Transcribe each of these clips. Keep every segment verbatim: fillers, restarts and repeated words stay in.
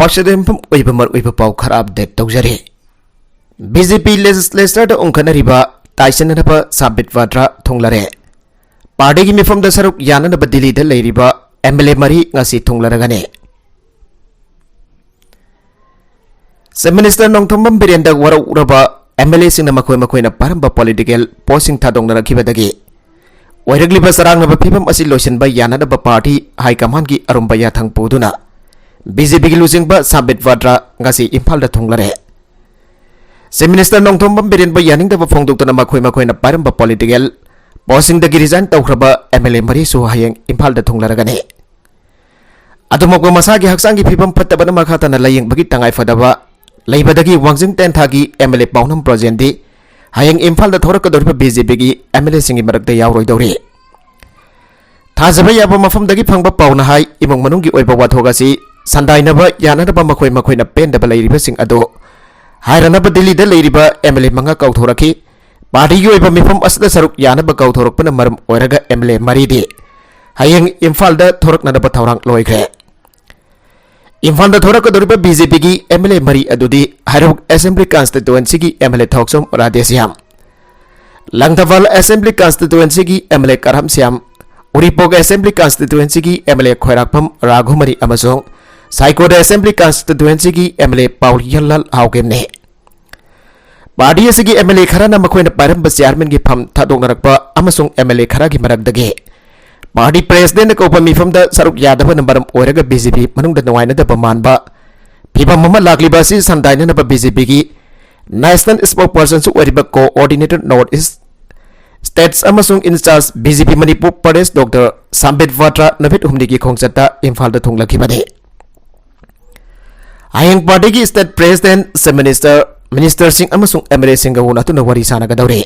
ꯑꯁꯤꯗ ꯌꯨꯝꯐꯝ ꯑꯣꯏꯕ ꯃꯔꯨꯑꯣꯏꯕ ꯄꯥꯎ ꯈꯔ ꯑꯞꯗꯦꯠ ꯇꯧꯖꯔꯤ꯫ ꯕꯤ ꯖꯦ ꯄꯤ ꯂꯦꯖꯤꯁꯂꯦꯆꯔꯗ ꯎꯪꯈꯠꯅꯔꯤꯕ ꯇꯥꯏꯁꯤꯟꯅꯅꯕ ꯁꯥꯝꯕꯤꯠ ꯋꯥꯗ꯭ꯔꯥ ꯊꯨꯡꯂꯔꯦ꯫ ꯄꯥꯔꯇꯤꯒꯤ ꯃꯤꯐꯝꯗ ꯁꯔꯨꯛ ꯌꯥꯅꯅꯕ ꯗꯤꯜꯂꯤꯗ ꯂꯩꯔꯤꯕ ꯑꯦꯝ ꯑꯦꯜ ꯑꯦ ꯃꯔꯤ ꯉꯁꯤ ꯊꯨꯡꯂꯔꯒꯅꯤ꯫ ꯆꯤꯐ ꯃꯤꯅꯤꯁꯇꯔ ꯅꯣꯡꯊꯣꯝꯕꯝ ꯕꯤꯔꯦꯟꯗ ꯋꯥꯔꯧꯔꯕ ꯑꯦꯝ ꯑꯦꯜ ꯑꯦꯁꯤꯡꯅ ꯃꯈꯣꯏ ꯃꯈꯣꯏꯅ ꯄꯥꯏꯔꯝꯕ ꯄꯣꯂꯤꯇꯤꯀꯦꯜ ꯄꯣꯁꯁꯤꯡ ꯊꯥꯗꯣꯛꯅꯔꯛꯈꯤꯕꯗꯒꯤ ꯑꯣꯏꯔꯛꯂꯤꯕ ꯆꯔꯥꯡꯅꯕ ꯐꯤꯕꯝ ꯑꯁꯤ ꯂꯣꯏꯁꯤꯟꯕ ꯌꯥꯅꯅꯕ ꯄꯥꯔꯇꯤ ꯍꯥꯏ ꯀꯃꯥꯟꯒꯤ ꯑꯔꯨꯝꯕ ꯌꯥꯊꯪ ꯄꯨꯗꯨꯅ ꯕꯤ ꯖꯦ ꯄꯤꯒꯤ ꯂꯨꯆꯤꯡꯕ ꯁꯥꯝꯕꯤꯠ ꯋꯥꯗ꯭ꯔꯥ ꯉꯁꯤ ꯏꯝꯐꯥꯜꯗ ꯊꯨꯡꯂꯔꯦ꯫ ꯆꯤꯐ ꯃꯤꯅꯤꯁꯇꯔ ꯅꯣꯡꯊꯣꯝꯕꯝ ꯕꯤꯔꯦꯟꯕꯨ ꯌꯥꯅꯤꯡꯗꯕ ꯐꯣꯡꯗꯣꯛꯇꯨꯅ ꯃꯈꯣꯏ ꯃꯈꯣꯏꯅ ꯄꯥꯏꯔꯝꯕ ꯄꯣꯂꯤꯇꯤꯀꯦꯜ ꯄꯣꯁꯁꯤꯡꯗꯒꯤ ꯔꯤꯖꯥꯏꯟ ꯇꯧꯈ꯭ꯔꯕ ꯑꯦꯝ ꯑꯦꯜ ꯑꯦ ꯃꯔꯤꯁꯨ ꯍꯌꯦꯡ ꯏꯝꯐꯥꯜꯗ ꯊꯨꯡꯂꯔꯒꯅꯤ꯫ ꯑꯗꯨꯃꯛꯄꯨ ꯃꯁꯥꯒꯤ ꯍꯛꯆꯥꯡꯒꯤ ꯐꯤꯕꯝ ꯐꯠꯇꯕꯅ ꯃꯈꯥ ꯇꯥꯅ ꯂꯥꯌꯦꯡꯕꯒꯤ ꯇꯉꯥꯏꯐꯗꯕ ꯂꯩꯕꯗꯒꯤ ꯋꯥꯡꯖꯤꯡ ꯇꯦꯟꯊꯥꯒꯤ ꯑꯦꯝ ꯑꯦꯜ ꯑꯦ ꯄꯥꯎꯅꯝ ꯕ꯭ꯔꯣꯖꯦꯟꯗꯤ ꯍꯌꯦꯡ ꯏꯝꯐꯥꯜꯗ ꯊꯣꯔꯛꯀꯗꯧꯔꯤꯕ ꯕꯤ ꯖꯦ ꯄꯤꯒꯤ ꯑꯦꯝ ꯑꯦꯜ ꯑꯦꯁꯤꯡꯒꯤ ꯃꯔꯛꯇ ꯌꯥꯎꯔꯣꯏꯗꯧꯔꯤ꯫ ꯊꯥꯖꯕ ꯌꯥꯕ ꯃꯐꯝꯗꯒꯤ ꯐꯪꯕ ꯄꯥꯎꯅ ꯍꯥꯏ, ꯏꯃꯨꯡ ꯃꯅꯨꯡꯒꯤ ꯑꯣꯏꯕ ꯋꯥꯊꯣꯛ ꯑꯁꯤ ꯁꯟꯗꯥꯏꯅꯕ ꯌꯥꯅꯅꯕ ꯃꯈꯣꯏ ꯃꯈꯣꯏꯅ ꯄꯦꯟꯗꯕ ꯂꯩꯔꯤꯕꯁꯤꯡ ꯑꯗꯨ ꯍꯥꯏꯔꯅꯕ ꯗꯤꯜꯂꯤꯗ ꯂꯩꯔꯤꯕ ꯑꯦꯝ ꯑꯦꯜ ꯑꯦ ꯃꯉꯥ ꯀꯧꯊꯣꯔꯛꯈꯤ꯫ ꯄꯥꯔꯇꯤꯒꯤ ꯑꯣꯏꯕ ꯃꯤꯐꯝ ꯑꯁꯤꯗ ꯁꯔꯨꯛ ꯌꯥꯅꯕ ꯀꯧꯊꯣꯔꯛꯄꯅ ꯃꯔꯝ ꯑꯣꯏꯔꯒ ꯑꯦꯝ ꯑꯦꯜ ꯑꯦ ꯃꯔꯤꯗꯤ ꯍꯌꯦꯡ ꯏꯝꯐꯥꯜꯗ ꯊꯣꯔꯛꯅꯅꯕ ꯊꯧꯔꯥꯡ ꯂꯣꯏꯈ꯭ꯔꯦ꯫ ꯏꯝꯐꯥꯜꯗ ꯊꯣꯔꯛꯀꯗꯧꯔꯤꯕ ꯕꯤ ꯖꯦ ꯄꯤꯒꯤ ꯑꯦꯝ ꯑꯦꯜ ꯑꯦ ꯃꯔꯤ ꯑꯗꯨꯗꯤ ꯍꯩꯔꯣꯛ ꯑꯦꯁꯦꯝꯕ꯭ꯂꯤ ꯀꯟꯁꯇꯤꯇꯨꯑꯦꯟꯁꯤꯒꯤ M L A Thokchom Radheshyam, Langthabal assembly ꯀꯟꯁꯇꯤꯇꯨꯑꯦꯟꯁꯤꯒꯤ M L A Karamshyam, Uripok assembly ꯀꯟꯁꯇꯤꯇꯨꯑꯦꯟꯁꯤꯒꯤ M L A Khwairakpam Raghumani ꯑꯃꯁꯨꯡ ꯁꯥꯏꯀꯣꯗ ꯑꯦꯁꯦꯝꯕ꯭ꯂꯤ ꯀꯟꯁꯇꯤꯇꯨꯑꯦꯟꯁꯤꯒꯤ M L A Paolienlal Haokip. Party ꯑꯁꯤꯒꯤ ꯑꯦꯝ ꯑꯦꯜ ꯑꯦ ꯈꯔꯅ ꯃꯈꯣꯏꯅ ꯄꯥꯏꯔꯝꯕ ꯆꯤꯌꯥꯔꯃꯦꯟꯒꯤ ꯐꯝ ꯊꯥꯗꯣꯛꯅꯔꯛꯄ ꯑꯃꯁꯨꯡ ꯑꯦꯝ ꯑꯦꯜ ꯑꯦ ꯈꯔꯒꯤ ꯃꯔꯛꯇꯒꯤ ꯄꯥꯔꯇꯤ ꯄ꯭ꯔꯦꯁꯤꯗꯦꯟꯠꯅ ꯀꯧꯕ ꯃꯤꯐꯝꯗ ꯁꯔꯨꯛ ꯌꯥꯗꯕꯅ ꯃꯔꯝ ꯑꯣꯏꯔꯒ ꯕꯤ ꯖꯦ ꯄꯤ ꯃꯅꯨꯡꯗ ꯅꯨꯡꯉꯥꯏꯅꯗꯕ ꯃꯥꯟꯕ ꯐꯤꯕꯝ ꯑꯃ ꯂꯥꯛꯂꯤꯕ ꯑꯁꯤ ꯁꯟꯗꯥꯏꯅꯅꯕ ꯕꯤ ꯖꯦ ꯄꯤꯒꯤ ꯅꯦꯁꯅꯦꯜ ꯁ꯭ꯄꯣꯛꯁꯄꯔꯁꯟꯁꯨ ꯑꯣꯏꯔꯤꯕ ꯀꯣꯑꯣꯔꯗꯤꯅꯦꯇꯔ ꯅꯣꯔꯠ ꯏꯁ ꯁ꯭ꯇꯦꯠꯁ ꯑꯃꯁꯨꯡ ꯏꯟꯆꯥꯔꯖ ꯕꯤ ꯖꯦ ꯄꯤ ꯃꯅꯤꯄꯨꯔ ꯄ꯭ꯔꯗꯦꯁ ꯗꯣꯛꯇꯔ ꯁꯥꯝꯕꯤꯠ ꯋꯥꯗ꯭ꯔꯥ ꯅꯨꯃꯤꯠ ꯍꯨꯝꯅꯤꯒꯤ ꯈꯣꯡꯆꯠꯇ ꯏꯝꯐꯥꯜꯗ ꯊꯨꯡꯂꯛꯈꯤꯕꯅꯤ꯫ ꯍꯌꯦꯡ ꯄꯥꯔꯇꯤꯒꯤ ꯁ꯭ꯇꯦꯠ ꯄ꯭ꯔꯦꯁꯤꯗꯦꯟꯠ, ꯆꯤꯐ ꯃꯤꯅꯤꯁꯇꯔ, ꯃꯤꯅꯤꯁꯇꯔꯁꯤꯡ ꯑꯃꯁꯨꯡ ꯑꯦꯝ ꯑꯦꯜ ꯑꯦꯁꯤꯡꯒ ꯎꯅꯗꯨꯅ ꯋꯥꯔꯤ ꯁꯥꯟꯅꯒꯗꯧꯔꯤ꯫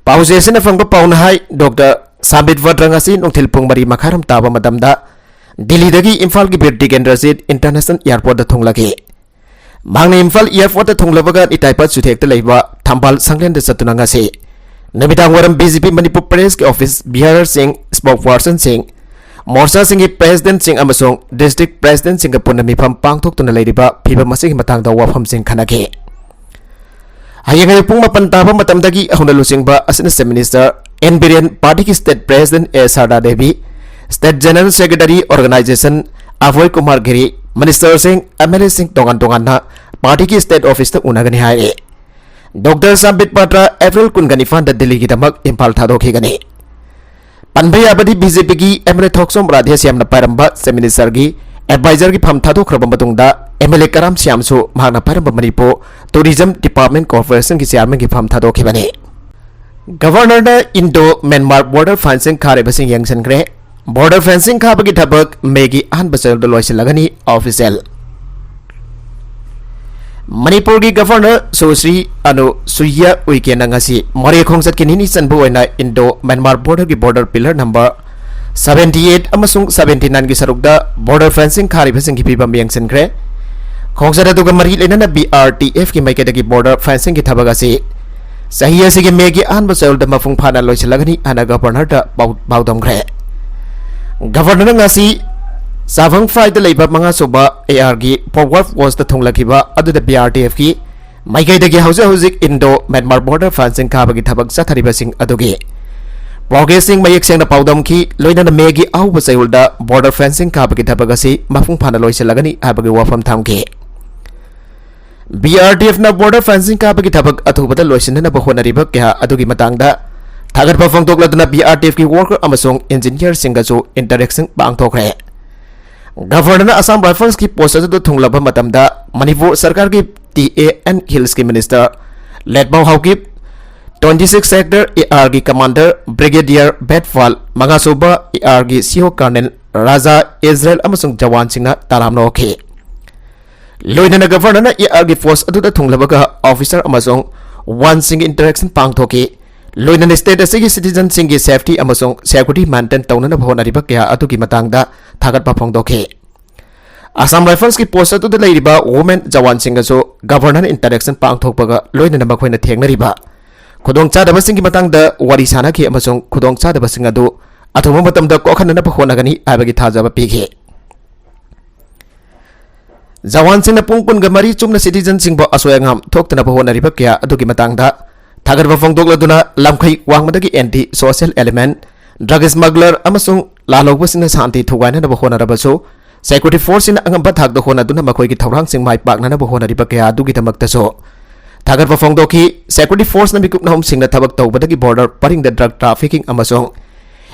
ꯄꯥꯎꯆꯦꯁꯤꯅ ꯐꯪꯕ ꯄꯥꯎꯅ ꯍꯥꯏ, ꯗꯣꯛꯇꯔ ꯁꯥꯝꯕꯤꯠ ꯋꯥꯗ꯭ꯔꯥ ꯉꯁꯤ ꯅꯨꯡꯊꯤꯜ ꯄꯨꯡ ꯃꯔꯤ ꯃꯈꯥꯏꯔꯣꯝ ꯇꯥꯕ ꯃꯇꯝꯗ ꯗꯤꯜꯂꯤꯗꯒꯤ ꯏꯝꯐꯥꯜꯒꯤ ꯕꯤꯔ ꯇꯤꯀꯦꯟꯗ꯭ꯔꯖꯤꯠ ꯏꯟꯇꯔꯅꯦꯁꯅꯦꯜ ꯑꯦꯌꯔꯄꯣꯔꯠꯇ ꯊꯨꯡꯂꯈꯤ꯫ ꯃꯍꯥꯛꯅ ꯏꯝꯐꯥꯜ ꯑꯦꯌꯔꯄꯣꯔꯠꯇ ꯊꯨꯡꯂꯕꯒ ꯅꯤꯇꯥꯏꯄꯠ ꯆꯨꯊꯦꯛꯇ ꯂꯩꯕ ꯊꯝꯕꯥꯜ ꯁꯪꯂꯦꯟꯗ ꯆꯠꯇꯨꯅ ꯉꯁꯤ ꯅꯨꯃꯤꯗꯥꯡ ꯋꯥꯏꯔꯝ ꯕꯤ ꯖꯦ ꯄꯤ ꯃꯅꯤꯄꯨꯔ ꯄ꯭ꯔꯗꯦꯁꯀꯤ ꯑꯣꯐꯤꯁ ꯕꯤꯌꯥꯔꯔꯁꯤꯡ, ꯁ꯭ꯄꯣꯛꯁꯄꯔꯁꯟꯁꯤꯡ, ꯃꯣꯔꯆꯥꯁꯤꯡꯒꯤ ꯄ꯭ꯔꯦꯁꯤꯗꯦꯟꯠꯁꯤꯡ ꯑꯃꯁꯨꯡ ꯗꯤꯁꯇ꯭ꯔꯤꯛ ꯄ꯭ꯔꯦꯁꯤꯗꯦꯟꯠꯁꯤꯡꯒ ꯄꯨꯟꯅ ꯃꯤꯐꯝ ꯄꯥꯡꯊꯣꯛꯇꯨꯅ ꯂꯩꯔꯤꯕ ꯐꯤꯕꯝ ꯑꯁꯤꯒꯤ ꯃꯇꯥꯡꯗ ꯋꯥꯐꯝꯁꯤꯡ ꯈꯟꯅꯈꯤ꯫ ꯍꯌꯦꯡ ꯑꯌꯨꯛ ꯄꯨꯡ ꯃꯥꯄꯟ ꯇꯥꯕ ꯃꯇꯝꯗꯒꯤ ꯍꯧꯅ ꯂꯨꯆꯤꯡꯕ ꯑꯁꯤꯅ ꯆꯤꯐ ꯃꯤꯅꯤꯁꯇꯔ ꯑꯦꯟ ꯕꯤꯔꯦꯟ, ꯄꯥꯔꯇꯤꯒꯤ state president A Sharda Devi, state general secretary organization Abhoy Kumar Giri, ꯃꯤꯅꯤꯁꯇꯔꯁꯤꯡ, ꯑꯦꯝ ꯑꯦꯜ ꯑꯦꯁꯤꯡ, ꯇꯣꯉꯥꯟ ꯇꯣꯉꯥꯟꯅ ꯄꯥꯔꯇꯤꯒꯤ ꯁ꯭ꯇꯦꯠ ꯑꯣꯐꯤꯁꯇ ꯎꯅꯒꯅꯤ ꯍꯥꯏꯔꯤ꯫ ꯗꯣꯛꯇꯔ ꯁꯥꯝꯕꯤꯠ ꯄꯥꯇ꯭ꯔ ꯑꯦꯄ꯭ꯔꯤꯜ ꯀꯨꯟꯒ ꯅꯤꯄꯥꯟꯗ ꯗꯤꯜꯂꯤꯒꯤꯗꯃꯛ ꯏꯝꯐꯥꯜ ꯊꯥꯗꯣꯛꯈꯤꯒꯅꯤ꯫ ꯄꯟꯕ ꯌꯥꯕꯗꯤ, ꯕꯤ ꯖꯦ ꯄꯤꯒꯤ ꯑꯦꯝ ꯑꯦꯜ ꯑꯦ ꯊꯣꯛꯆꯣꯝ ꯔꯥꯙꯦꯁ꯭ꯌꯥꯝꯅ ꯄꯥꯏꯔꯝꯕ ꯆꯤꯐ ꯃꯤꯅꯤꯁꯇꯔꯒꯤ ꯑꯦꯗꯚꯥꯏꯖꯔꯒꯤ ꯐꯝ ꯊꯥꯗꯣꯛꯈ꯭ꯔꯕ ꯃꯇꯨꯡꯗ, ꯑꯦꯝ ꯑꯦꯜ ꯑꯦ ꯀꯔꯥꯝ ꯁ꯭ꯌꯥꯝꯁꯨ ꯃꯍꯥꯛꯅ ꯄꯥꯏꯔꯝꯕ ꯃꯅꯤꯄꯨꯔ ꯇꯨꯔꯤꯖꯝ ꯗꯤꯄꯥꯔꯠꯃꯦꯟꯠ ꯀꯣꯔꯄꯣꯔꯦꯁꯟꯒꯤ ꯆꯤꯌꯥꯔꯃꯦꯟꯒꯤ ꯐꯝ ꯊꯥꯗꯣꯛꯈꯤꯕꯅꯤ꯫ ꯒꯚꯔꯅꯔꯅ ꯏꯟꯗꯣ ꯃ꯭ꯌꯥꯟꯃꯥꯔ ꯕꯣꯔꯗꯔ ꯐꯦꯟꯁꯤꯡ ꯈꯥꯔꯤꯕꯁꯤꯡ ꯌꯦꯡꯁꯤꯟꯈ꯭ꯔꯦ꯫ ꯕꯣꯔꯗꯔ ꯐꯦꯟꯁꯤꯡ ꯈꯥꯕꯒꯤ ꯊꯕꯛ ꯃꯦꯒꯤ ꯑꯍꯥꯟꯕ ꯆꯌꯣꯜꯗ ꯂꯣꯏꯁꯤꯜꯂꯒꯅꯤ, ꯑꯣꯐꯤꯁꯤꯌꯦꯜ꯫ ꯃꯅꯤꯄꯨꯔꯒꯤ ꯒꯚꯔꯅꯔ ꯁꯨꯁ꯭ꯔꯤ ꯑꯅꯨꯁꯨꯏꯌꯥ ꯎꯏꯀꯦꯟꯅ ꯉꯁꯤ ꯃꯣꯔꯦ ꯈꯣꯡꯆꯠꯀꯤ ꯅꯤꯅꯤ ꯆꯟꯕ ꯑꯣꯏꯅ ꯏꯟꯗꯣ ꯃ꯭ꯌꯥꯟꯃꯥꯔ ꯕꯣꯔꯗꯔꯒꯤ border pillar number seventy eight ꯑꯃꯁꯨꯡ ꯁꯚꯦꯟꯇꯤ ꯅꯥꯏꯟꯒꯤ ꯁꯔꯨꯛꯇ ꯕꯣꯔꯗꯔ ꯐꯦꯟꯁꯤꯡ ꯈꯥꯔꯤꯕꯁꯤꯡꯒꯤ ꯐꯤꯕꯝ ꯌꯦꯡꯁꯤꯟꯈ꯭ꯔꯦ꯫ ꯈꯣꯡꯆꯠ ꯑꯗꯨꯒ ꯃꯔꯤ ꯂꯩꯅꯅ ꯕꯤ ꯑꯥꯔ ꯇꯤ ꯑꯦꯐꯀꯤ ꯃꯥꯏꯀꯩꯗꯒꯤ ꯕꯣꯔꯗꯔ ꯐꯦꯟꯁꯤꯡꯒꯤ ꯊꯕꯛ ꯑꯁꯤ ꯆꯍꯤ ꯑꯁꯤꯒꯤ ꯃꯦꯒꯤ ꯑꯍꯥꯟꯕ ꯆꯌꯣꯜꯗ ꯃꯄꯨꯡ ꯐꯥꯅ ꯂꯣꯏꯁꯤꯜꯂꯒꯅꯤ ꯍꯥꯏꯅ ꯒꯚꯔꯅꯔꯗ ꯄꯥꯎ-, ꯄꯥꯎꯗꯝꯈ꯭ꯔꯦ꯫ ꯒꯚꯔꯅꯔꯅ ꯉꯁꯤ ꯆꯥꯐꯝ ꯐꯥꯏꯗ ꯂꯩꯕ ꯃꯉꯥꯁꯨꯕ ꯑꯦ ꯑꯥꯔꯒꯤ ꯐꯣꯔꯋꯥꯔꯗ ꯄꯣꯁꯇ ꯊꯨꯡꯂꯈꯤꯕ ꯑꯗꯨꯗ ꯕꯤ ꯑꯥꯔ ꯇꯤ ꯑꯦꯐꯀꯤ ꯃꯥꯏꯀꯩꯗꯒꯤ ꯍꯧꯖꯤꯛ ꯍꯧꯖꯤꯛ ꯏꯟꯗꯣ ꯃ꯭ꯌꯥꯟꯃꯥꯔ ꯕꯣꯔꯗꯔ ꯐꯦꯟꯁꯤꯡ ꯈꯥꯕꯒꯤ ꯊꯕꯛ ꯆꯠꯊꯔꯤꯕꯁꯤꯡ ꯑꯗꯨꯒꯤ ꯄ꯭ꯔꯣꯒ꯭ꯔꯦꯁꯁꯤꯡ ꯃꯌꯦꯛ ꯁꯦꯡꯅ ꯄꯥꯎꯗꯝꯈꯤ, ꯂꯣꯏꯅꯅ ꯃꯦꯒꯤ ꯑꯍꯧꯕ ꯆꯌꯣꯜꯗ ꯕꯣꯔꯗꯔ ꯐꯦꯟꯁꯤꯡ ꯈꯥꯕꯒꯤ ꯊꯕꯛ ꯑꯁꯤ ꯃꯄꯨꯡ ꯐꯥꯅ ꯂꯣꯏꯁꯤꯜꯂꯒꯅꯤ ꯍꯥꯏꯕꯒꯤ ꯋꯥꯐꯝ ꯊꯝꯈꯤ꯫ ꯕꯤ ꯑꯥꯔ ꯇꯤ ꯑꯦꯐꯅ ꯕꯣꯔꯗꯔ ꯐꯦꯟꯁꯤꯡ ꯈꯥꯕꯒꯤ ꯊꯕꯛ ꯑꯊꯨꯕꯗ ꯂꯣꯏꯁꯤꯟꯅꯅꯕ ꯍꯣꯠꯅꯔꯤꯕ ꯀꯌꯥ ꯑꯗꯨꯒꯤ ꯃꯇꯥꯡꯗ ꯊꯥꯒꯠꯄ ꯐꯣꯡꯗꯣꯛꯂꯗꯨꯅ ꯕꯤ ꯑꯥꯔ ꯇꯤ ꯑꯦꯐꯀꯤ ꯋꯥꯔꯀꯔ ꯑꯃꯁꯨꯡ ꯏꯟꯖꯤꯅꯤꯌꯔꯁꯤꯡꯒꯁꯨ ꯏꯟꯇꯔꯦꯛꯁꯟ ꯄꯥꯡꯊꯣꯛꯈ꯭ꯔꯦ꯫ ꯒꯚꯔꯅꯔꯅ ꯑꯁꯥꯝ ꯔꯥꯏꯐꯜꯁꯀꯤ ꯄꯣꯁ ꯑꯗꯨꯗ ꯊꯨꯡꯂꯕ ꯃꯇꯝꯗ ꯃꯅꯤꯄꯨꯔ ꯁꯔꯀꯥꯔꯒꯤ ꯇꯤ ꯑꯦ ꯑꯦꯟ ꯍꯤꯜꯁꯀꯤ minister ꯂꯦꯠꯃꯥꯎ Haokip, twenty six sector ꯑꯦ ꯑꯥꯔꯒꯤ ꯀꯃꯥꯟꯗꯔ ꯕ꯭ꯔꯤꯒꯦꯗꯤꯌꯔ ꯕꯦꯠꯐꯥꯜ, ꯃꯉꯥꯁꯨꯕ ꯑꯦ ꯑꯥꯔꯒꯤ ꯁꯤ ꯑꯣ ꯀꯔꯅꯦꯜ ꯔꯥꯖꯥ ꯏꯖꯔꯦꯜ ꯑꯃꯁꯨꯡ ꯖꯋꯥꯟꯁꯤꯡꯅ ꯇꯔꯥꯝꯅ ꯑꯣꯛꯈꯤ꯫ ꯂꯣꯏꯅꯅ ꯒꯚꯔꯅꯔꯅ ꯑꯦ ꯑꯥꯔꯒꯤ ꯄꯣꯁ ꯑꯗꯨꯗ ꯊꯨꯡꯂꯕꯒ ꯑꯣꯐꯤꯁꯔ ꯑꯃꯁꯨꯡ ꯋꯥꯟꯁꯤꯡꯒꯤ ꯏꯟꯇꯔꯦꯛꯁꯟ ꯄꯥꯡꯊꯣꯛꯈꯤ꯫ ꯂꯣꯏꯅꯅ ꯁ꯭ꯇꯦꯠ ꯑꯁꯤꯒꯤ ꯁꯤꯇꯤꯖꯟꯁꯤꯡꯒꯤ ꯁꯦꯐꯇꯤ ꯑꯃꯁꯨꯡ ꯁꯦꯀ꯭ꯌꯨꯔꯤꯇꯤ ꯃꯦꯟꯇꯦꯟ ꯇꯧꯅꯅꯕ ꯍꯣꯠꯅꯔꯤꯕ ꯀꯌꯥ ꯑꯗꯨꯒꯤ ꯃꯇꯥꯡꯗ ꯊꯥꯒꯠꯄ ꯐꯣꯡꯗꯣꯛꯈꯤ꯫ ꯑꯁꯥꯝ ꯔꯥꯏꯐꯜꯁꯀꯤ ꯄꯣꯁ ꯑꯗꯨꯗ ꯂꯩꯔꯤꯕ ꯋꯨꯃꯦꯟ ꯖꯋꯥꯟꯁꯤꯡꯒꯁꯨ ꯒꯚꯔꯅꯔꯅ ꯏꯟꯇꯔꯦꯛꯁꯟ ꯄꯥꯡꯊꯣꯛꯄꯒ ꯂꯣꯏꯅꯅ ꯃꯈꯣꯏꯅ ꯊꯦꯡꯅꯔꯤꯕ ꯈꯨꯗꯣꯡꯆꯥꯗꯕꯁꯤꯡꯒꯤ ꯃꯇꯥꯡꯗ ꯋꯥꯔꯤ ꯁꯥꯅꯈꯤ ꯑꯃꯁꯨꯡ ꯈꯨꯗꯣꯡꯆꯥꯗꯕꯁꯤꯡ ꯑꯗꯨ ꯑꯊꯨꯕ ꯃꯇꯝꯗ ꯀꯣꯛꯍꯟꯅꯅꯕ ꯍꯣꯠꯅꯒꯅꯤ ꯍꯥꯏꯕꯒꯤ ꯊꯥꯖꯕ ꯄꯤꯈꯤ꯫ ꯖꯋꯥꯟꯁꯤꯡꯅ ꯄꯨꯡ ꯀꯨꯟꯒ ꯃꯔꯤ ꯆꯨꯝꯅ citizenꯁꯤꯡꯕꯨ ꯑꯁꯣꯏ ꯑꯉꯥꯝ ꯊꯣꯛꯇꯅꯕ ꯍꯣꯠꯅꯔꯤꯕ ꯀꯌꯥ ꯑꯗꯨꯒꯤ ꯃꯇꯥꯡꯗ ꯊꯥꯒꯠꯄ ꯐꯣꯡꯗꯣꯛꯂꯗꯨꯅ, ꯂꯝꯈꯩ ꯋꯥꯡꯃꯗꯒꯤ anti social element, drug smuggler ꯑꯃꯁꯨꯡ ꯂꯥꯜꯍꯧꯕꯁꯤꯡꯅ ꯁꯥꯟꯇꯤ ꯊꯨꯒꯥꯏꯅꯅꯕ ꯍꯣꯠꯅꯔꯕꯁꯨ, security forceꯁꯤꯡꯅ ꯑꯉꯝꯕ ꯊꯥꯛꯇ ꯍꯣꯠꯅꯗꯨꯅ ꯃꯈꯣꯏꯒꯤ ꯊꯧꯔꯥꯡꯁꯤꯡ ꯃꯥꯏ ꯄꯥꯛꯅꯅꯕ ꯍꯣꯠꯅꯔꯤꯕ ꯀꯌꯥ ꯑꯗꯨꯒꯤꯗꯃꯛꯇꯁꯨ ꯊꯥꯒꯠꯄ ꯐꯣꯡꯗꯣꯛꯈꯤ꯫ Security forceꯅ ꯃꯤꯀꯨꯞ ꯅꯍꯨꯝꯁꯤꯡꯅ ꯊꯕꯛ ꯇꯧꯕꯗꯒꯤ border ꯄꯔꯤꯡꯗ drug trafficking ꯑꯃꯁꯨꯡ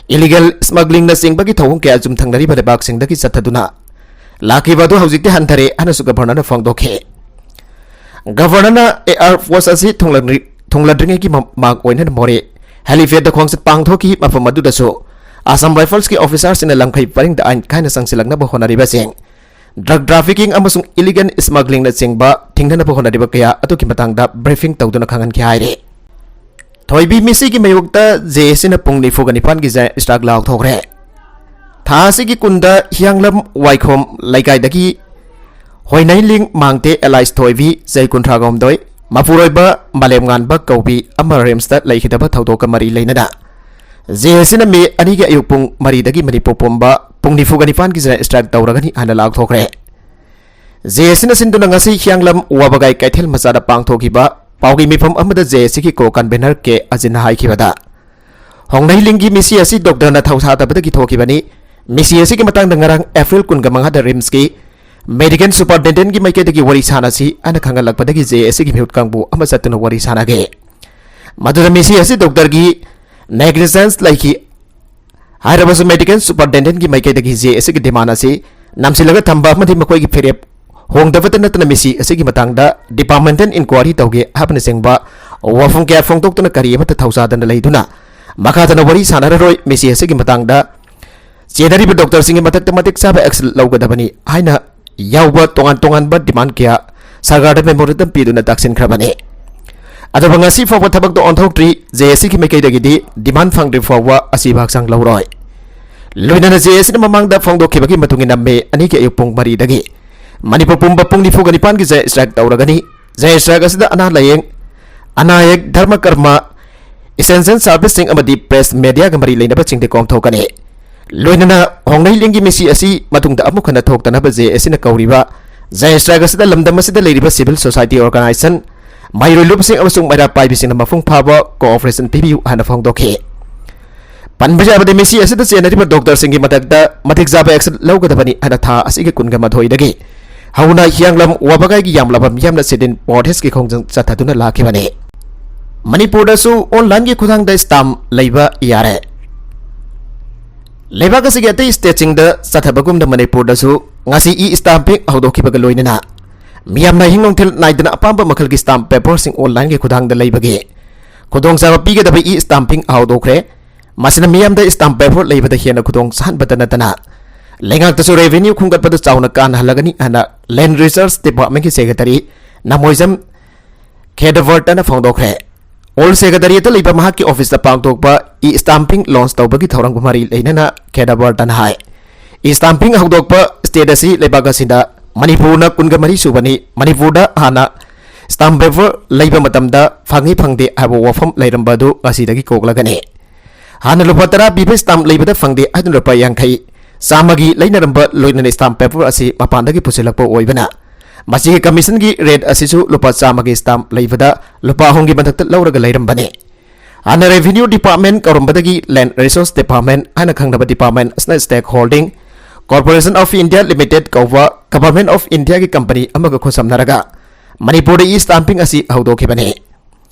illegal smugglingꯅ ꯆꯤꯡꯕꯒꯤ ꯊꯧꯑꯣꯡ ꯀꯌꯥ ꯆꯨꯝꯊꯪꯅꯔꯤꯕ ꯂꯩꯕꯥꯛꯁꯤꯡꯗꯒꯤ ꯆꯠꯊꯗꯨꯅ ꯂꯥꯛꯈꯤꯕ ꯑꯗꯨ ꯍꯧꯖꯤꯛꯇꯤ ꯍꯟꯊꯔꯦ ꯍꯥꯏꯅꯁꯨ Governorꯅ ꯐꯣꯡꯗꯣꯛꯈꯤ꯫ Governorꯅ air force ꯑꯁꯤ ꯊꯨꯡꯂꯗ꯭ꯔꯤ-, ꯊꯨꯡꯂꯗ꯭ꯔꯤꯉꯩꯒꯤ ꯃꯃꯥꯡ ꯑꯣꯏꯅ ꯃꯣꯔꯦ helipadꯇ ꯈꯣꯡꯆꯠ ꯄꯥꯡꯊꯣꯛꯈꯤ꯫ ꯃꯐꯝ ꯑꯗꯨꯗꯁꯨ Assam Riflesꯀꯤ officerꯁꯤꯡꯅ ꯂꯝꯈꯩ ꯄꯔꯤꯡꯗ ꯑꯥꯏꯟ ꯀꯥꯏꯅ ꯆꯪꯁꯤꯜꯂꯛꯅꯕ ꯍꯣꯠꯅꯔꯤꯕꯁꯤꯡ, drug trafficking ꯑꯃꯁꯨꯡ illegal smugglingꯅ ꯆꯤꯡꯕ ꯊꯤꯡꯅꯅꯕ ꯍꯣꯠꯅꯔꯤꯕ ꯀꯌꯥ ꯑꯗꯨꯒꯤ ꯃꯇꯥꯡꯗ briefing ꯇꯧꯗꯨꯅ ꯈꯪꯍꯟꯈꯤ ꯍꯥꯏꯔꯤ꯫ ꯊꯣꯏꯕꯤ ꯃꯤꯁꯤꯒꯤ ꯃꯥꯌꯣꯛꯇ JACꯅ ꯄꯨꯡ ꯅꯤꯐꯨꯒ ꯅꯤꯄꯥꯟꯒꯤ jail strike ꯂꯥꯎꯊꯣꯛꯈ꯭ꯔꯦ꯫ ꯊꯥ ꯑꯁꯤꯒꯤ ꯀꯨꯟꯗ ꯍꯤꯌꯥꯡꯂꯝ ꯋꯥꯏꯈꯣꯝ ꯂꯩꯀꯥꯏꯗꯒꯤ ꯍꯣꯏꯅꯩꯂꯤꯡ ꯃꯥꯡꯇꯦ alias ꯊꯣꯏꯕꯤ, ꯆꯍꯤ ꯀꯨꯟꯊ꯭ꯔꯥꯒ ꯍꯨꯝꯗꯣꯏ, ꯃꯄꯨꯔꯣꯏꯕ ꯃꯥꯂꯦꯝꯉꯥꯟꯕ ꯀꯧꯕꯤ ꯑꯃ RIMSꯇ ꯂꯩꯈꯤꯗꯕ ꯊꯧꯗꯣꯛꯀ ꯃꯔꯤ ꯂꯩꯅꯅ JACꯅ ꯃꯦ ꯑꯅꯤꯒꯤ ꯑꯌꯨꯛ ꯄꯨꯡ ꯃꯔꯤꯗꯒꯤ ꯃꯅꯤꯄꯨꯔ ꯄꯨꯝꯕ ꯄꯨꯡ ꯅꯤꯐꯨꯒ ꯅꯤꯄꯥꯟꯒꯤ jail strike ꯇꯧꯔꯒꯅꯤ ꯍꯥꯏꯅ ꯂꯥꯎꯊꯣꯛꯈ꯭ꯔꯦ꯫ JACꯅ ꯁꯤꯟꯗꯨꯅ ꯉꯁꯤ ꯍꯤꯌꯥꯡꯂꯝ ꯋꯥꯕꯒꯥꯏ ꯀꯩꯊꯦꯜ ꯃꯆꯥꯗ ꯄꯥꯡꯊꯣꯛꯈꯤꯕ ꯄꯥꯎꯒꯤ ꯃꯤꯐꯝ ꯑꯃꯗ JACꯒꯤ co-convener ꯀꯦ ꯑꯖꯤꯟꯅ ꯍꯥꯏꯈꯤꯕꯗ, ꯍꯣꯡꯅꯩꯂꯤꯡꯒꯤ ꯃꯤꯁꯤ ꯑꯁꯤ doctorꯅ ꯊꯧꯁꯥꯗꯕꯗꯒꯤ ꯊꯣꯛꯈꯤꯕꯅꯤ꯫ ꯃꯤꯁꯤ ꯑꯁꯤꯒꯤ ꯃꯇꯥꯡꯗ ꯉꯔꯥꯡ April ꯀꯨꯟꯒ ꯃꯉꯥꯗ RIMSꯀꯤ medical superintendentꯀꯤ ꯃꯥꯏꯀꯩꯗꯒꯤ ꯋꯥꯔꯤ ꯁꯥꯟꯅꯁꯤ ꯍꯥꯏꯅ ꯈꯪꯍꯜꯂꯛꯄꯗꯒꯤ JACꯒꯤ ꯃꯤꯍꯨꯠ ꯀꯥꯡꯕꯨ ꯑꯃ ꯆꯠꯇꯨꯅ ꯋꯥꯔꯤ ꯁꯥꯟꯅꯈꯤ꯫ ꯃꯗꯨꯗ ꯃꯤꯁꯤ ꯑꯁꯤ doctorꯒꯤ negligence ꯂꯩꯈꯤ ꯍꯥꯏꯔꯕꯁꯨ medical superintendentꯀꯤ ꯃꯥꯏꯀꯩꯗꯒꯤ JACꯒꯤ demand ꯑꯁꯤ ꯅꯝꯁꯤꯜꯂꯒ ꯊꯝꯕ ꯑꯃꯗꯤ ꯃꯈꯣꯏꯒꯤ ꯐꯤꯔꯦꯞ ꯍꯣꯡꯗꯕꯇ ꯅꯠꯇꯅ ꯃꯤꯁꯤ ꯑꯁꯤꯒꯤ ꯃꯇꯥꯡꯗ departmental inquiry ꯇꯧꯒꯦ ꯍꯥꯏꯕꯅꯆꯤꯡꯕ ꯋꯥꯐꯝ ꯀꯌꯥ ꯐꯣꯡꯗꯣꯛꯇꯨꯅ ꯀꯔꯤ ꯑꯃꯠꯇ ꯊꯧꯁꯥꯗꯅ ꯂꯩꯗꯨꯅ ꯃꯈꯥ ꯇꯥꯅ ꯋꯥꯔꯤ ꯁꯥꯟꯅꯔꯔꯣꯏ꯫ ꯃꯤꯁꯤ ꯑꯁꯤꯒꯤ ꯃꯇꯥꯡꯗ ꯆꯦꯟꯅꯔꯤꯕ doctorꯁꯤꯡꯒꯤ ꯃꯊꯛꯇ ꯃꯇꯤꯛ ꯆꯥꯕ action ꯂꯧꯒꯗꯕꯅꯤ ꯍꯥꯏꯅ ꯌꯥꯎꯕ ꯇꯣꯉꯥꯟ ꯇꯣꯉꯥꯟꯕ demand ꯀꯌꯥ ꯁꯔꯀꯥꯔꯗ memorandum ꯄꯤꯗꯨꯅ ꯇꯥꯛꯁꯤꯟꯈ꯭ꯔꯕꯅꯤ꯫ ꯑꯗꯨꯕꯨ ꯉꯁꯤ ꯐꯥꯎꯕ ꯊꯕꯛꯇ ꯑꯣꯟꯊꯣꯛꯇ꯭ꯔꯤ꯫ JACꯒꯤ ꯃꯥꯏꯀꯩꯗꯒꯤꯗꯤ demand ꯐꯪꯗ꯭ꯔꯤ ꯐꯥꯎꯕ ꯑꯁꯤꯕ ꯍꯛꯆꯥꯡ ꯂꯧꯔꯣꯏ꯫ ꯂꯣꯏꯅꯅ JACꯅ ꯃꯃꯥꯡꯗ ꯐꯣꯡꯗꯣꯛꯈꯤꯕꯒꯤ ꯃꯇꯨꯡ ꯏꯟꯅ ꯃꯦ ꯑꯅꯤꯒꯤ ꯑꯌꯨꯛ ꯄꯨꯡ ꯃꯔꯤꯗꯒꯤ ꯃꯅꯤꯄꯨꯔ ꯄꯨꯝꯕ ꯄꯨꯡ ꯅꯤꯐꯨꯒ ꯅꯤꯄꯥꯟꯒꯤ jail strike ꯇꯧꯔꯒꯅꯤ꯫ Jail strike ꯑꯁꯤꯗ ꯑꯅꯥ ꯂꯥꯌꯦꯡ, ꯑꯅꯥ ꯑꯌꯦꯛ, ꯙꯔꯃ ꯀꯔꯃ, essential service ꯁꯤꯡ ꯑꯃꯗꯤ press media ꯒ ꯃꯔꯤ ꯂꯩꯅꯕꯁꯤꯡꯗꯤ ꯀꯣꯝꯊꯣꯛꯀꯅꯤ꯫ ꯂꯣꯏꯅꯅ ꯍꯣꯡꯂꯩꯂꯦꯟꯒꯤ ꯃꯤꯁꯤ ꯑꯁꯤ ꯃꯇꯨꯡꯗ ꯑꯃꯨꯛ ꯍꯟꯅ ꯊꯣꯛꯇꯅꯕ J A C ꯅ ꯀꯧꯔꯤꯕ ꯖꯥꯌꯥꯟ ꯁ꯭ꯇ꯭ꯔꯥꯏꯛ ꯑꯁꯤꯗ ꯂꯝꯗꯝ ꯑꯁꯤꯗ ꯂꯩꯔꯤꯕ civil society organization, ꯃꯍꯩꯔꯣꯏ ꯂꯨꯞꯁꯤꯡ ꯑꯃꯁꯨꯡ ꯃꯩꯔꯥ ꯄꯥꯏꯕꯤꯁꯤꯡꯅ ꯃꯄꯨꯡ ꯐꯥꯕ cooperation ꯄꯤꯕꯤꯌꯨ ꯍꯥꯏꯅ ꯐꯣꯡꯗꯣꯛꯈꯤ꯫ ꯄꯟꯕ ꯌꯥꯕꯗꯤ, ꯃꯤꯁꯤ ꯑꯁꯤꯗ ꯆꯦꯟꯅꯔꯤꯕ doctor ꯁꯤꯡꯒꯤ ꯃꯊꯛꯇ ꯃꯇꯤꯛ ꯆꯥꯕ action ꯂꯧꯒꯗꯕꯅꯤ ꯍꯥꯏꯅ ꯊꯥ ꯑꯁꯤꯒꯤ ꯀꯨꯟꯒ ꯃꯥꯊꯣꯏꯗꯒꯤ ꯍꯧꯅ ꯍꯤꯌꯥꯡꯂꯝ ꯋꯥꯕꯒꯥꯏꯒꯤ ꯌꯥꯝꯂꯕ ꯃꯤꯌꯥꯝꯅ sit-in protest ꯀꯤ ꯈꯣꯡꯖꯪ ꯆꯠꯊꯗꯨꯅ ꯂꯥꯛꯈꯤꯕꯅꯤ꯫ ꯃꯅꯤꯄꯨꯔꯗꯁꯨ online ꯒꯤ ꯈꯨꯠꯊꯥꯡꯗ stamp ꯂꯩꯕ ꯌꯥꯔꯦ꯫ ꯂꯩꯕꯥꯛ ꯑꯁꯤꯒꯤ ꯑꯇꯩ state ꯁꯤꯡꯗ ꯆꯠꯊꯕꯒꯨꯝꯅ ꯃꯅꯤꯄꯨꯔꯗꯁꯨ ꯉꯁꯤ e-stamping ꯍꯧꯗꯣꯛꯈꯤꯕꯒ ꯂꯣꯏꯅꯅ ꯃꯤꯌꯥꯝꯅ ꯑꯍꯤꯡ ꯅꯨꯡꯊꯤꯜ ꯅꯥꯏꯗꯅ ꯑꯄꯥꯝꯕ ꯃꯈꯜꯒꯤ stamp paper ꯁꯤꯡ online ꯒꯤ ꯈꯨꯠꯊꯥꯡꯗ ꯂꯩꯕꯒꯤ ꯈꯨꯗꯣꯡꯆꯥꯕ ꯄꯤꯒꯗꯕ e-stamping ꯍꯧꯗꯣꯛꯈ꯭ꯔꯦ꯫ ꯃꯁꯤꯅ ꯃꯤꯌꯥꯝꯗ stamp paper ꯂꯩꯕꯗ ꯍꯦꯟꯅ ꯈꯨꯗꯣꯡ ꯆꯥꯍꯟꯕꯇ ꯅꯠꯇꯅ ꯂꯩꯉꯥꯛꯇꯁꯨ revenue ꯈꯣꯝꯒꯠꯄꯗ ꯆꯥꯎꯅ ꯀꯥꯟꯅꯍꯜꯂꯒꯅꯤ ꯍꯥꯏꯅ Land Resource Department ꯀꯤ secretary ꯅꯃꯣꯏꯖꯝ ꯈꯦꯗꯕꯔꯇꯅ ꯐꯣꯡꯗꯣꯛꯈ꯭ꯔꯦ꯫ Old Secretariat ꯇ ꯂꯩꯕ ꯃꯍꯥꯛꯀꯤ office ꯇ ꯄꯥꯡꯊꯣꯛꯄ e-stamping launch ꯇꯧꯕꯒꯤ ꯊꯧꯔꯝꯒ ꯃꯔꯤ ꯂꯩꯅꯅ ꯈꯦꯗꯕꯔꯇꯅ ꯍꯥꯏ, e-stamping ꯍꯧꯗꯣꯛꯄ state ꯑꯁꯤ ꯂꯩꯕꯥꯛ ꯑꯁꯤꯗ ꯃꯅꯤꯄꯨꯔꯅ ꯀꯨꯟꯒ ꯃꯔꯤ ꯁꯨꯕꯅꯤ꯫ ꯃꯅꯤꯄꯨꯔꯗ ꯍꯥꯟꯅ stamp paper ꯂꯩꯕ ꯃꯇꯝꯗ ꯐꯪꯏ ꯐꯪꯗꯦ ꯍꯥꯏꯕ ꯋꯥꯐꯝ ꯂꯩꯔꯝꯕ ꯑꯗꯨ ꯉꯁꯤꯗꯒꯤ ꯀꯣꯛꯂꯒꯅꯤ꯫ ꯍꯥꯟꯅ ꯂꯨꯄꯥ ꯇꯔꯥ ꯄꯤꯕ stamp ꯂꯩꯕꯗ ꯐꯪꯗꯦ ꯍꯥꯏꯗꯨꯅ ꯂꯨꯄꯥ ꯌꯥꯡꯈꯩ, ꯆꯥꯝꯃꯒꯤ ꯂꯩꯅꯔꯝꯕ ꯂꯣꯏꯅꯅ stamp paper ꯑꯁꯤ ꯃꯄꯥꯟꯗꯒꯤ ꯄꯨꯁꯤꯜꯂꯛꯄ ꯑꯣꯏꯕꯅ ꯃꯁꯤꯒꯤ commission ꯒꯤ rate ꯑꯁꯤꯁꯨ ꯂꯨꯄꯥ ꯆꯥꯝꯃꯒꯤ stamp ꯂꯩꯕꯗ ꯂꯨꯄꯥ ꯑꯍꯨꯝꯒꯤ ꯃꯊꯛꯇ ꯂꯧꯔꯒ ꯂꯩꯔꯝꯕꯅꯤ꯫ ꯍꯥꯟꯅ Revenue Department ꯀꯧꯔꯝꯕꯗꯒꯤ Land Resource Department ꯍꯥꯏꯅ ꯈꯪꯅꯕ department ꯑꯁꯤꯅ stake holding Corporation of India Limited ꯀꯧꯕ Government of India ꯒꯤ company ꯑꯃꯒ ꯈꯨꯠꯁꯝꯅꯔꯒ ꯃꯅꯤꯄꯨꯔꯗ e-stamping ꯑꯁꯤ ꯍꯧꯗꯣꯛꯈꯤꯕꯅꯤ꯫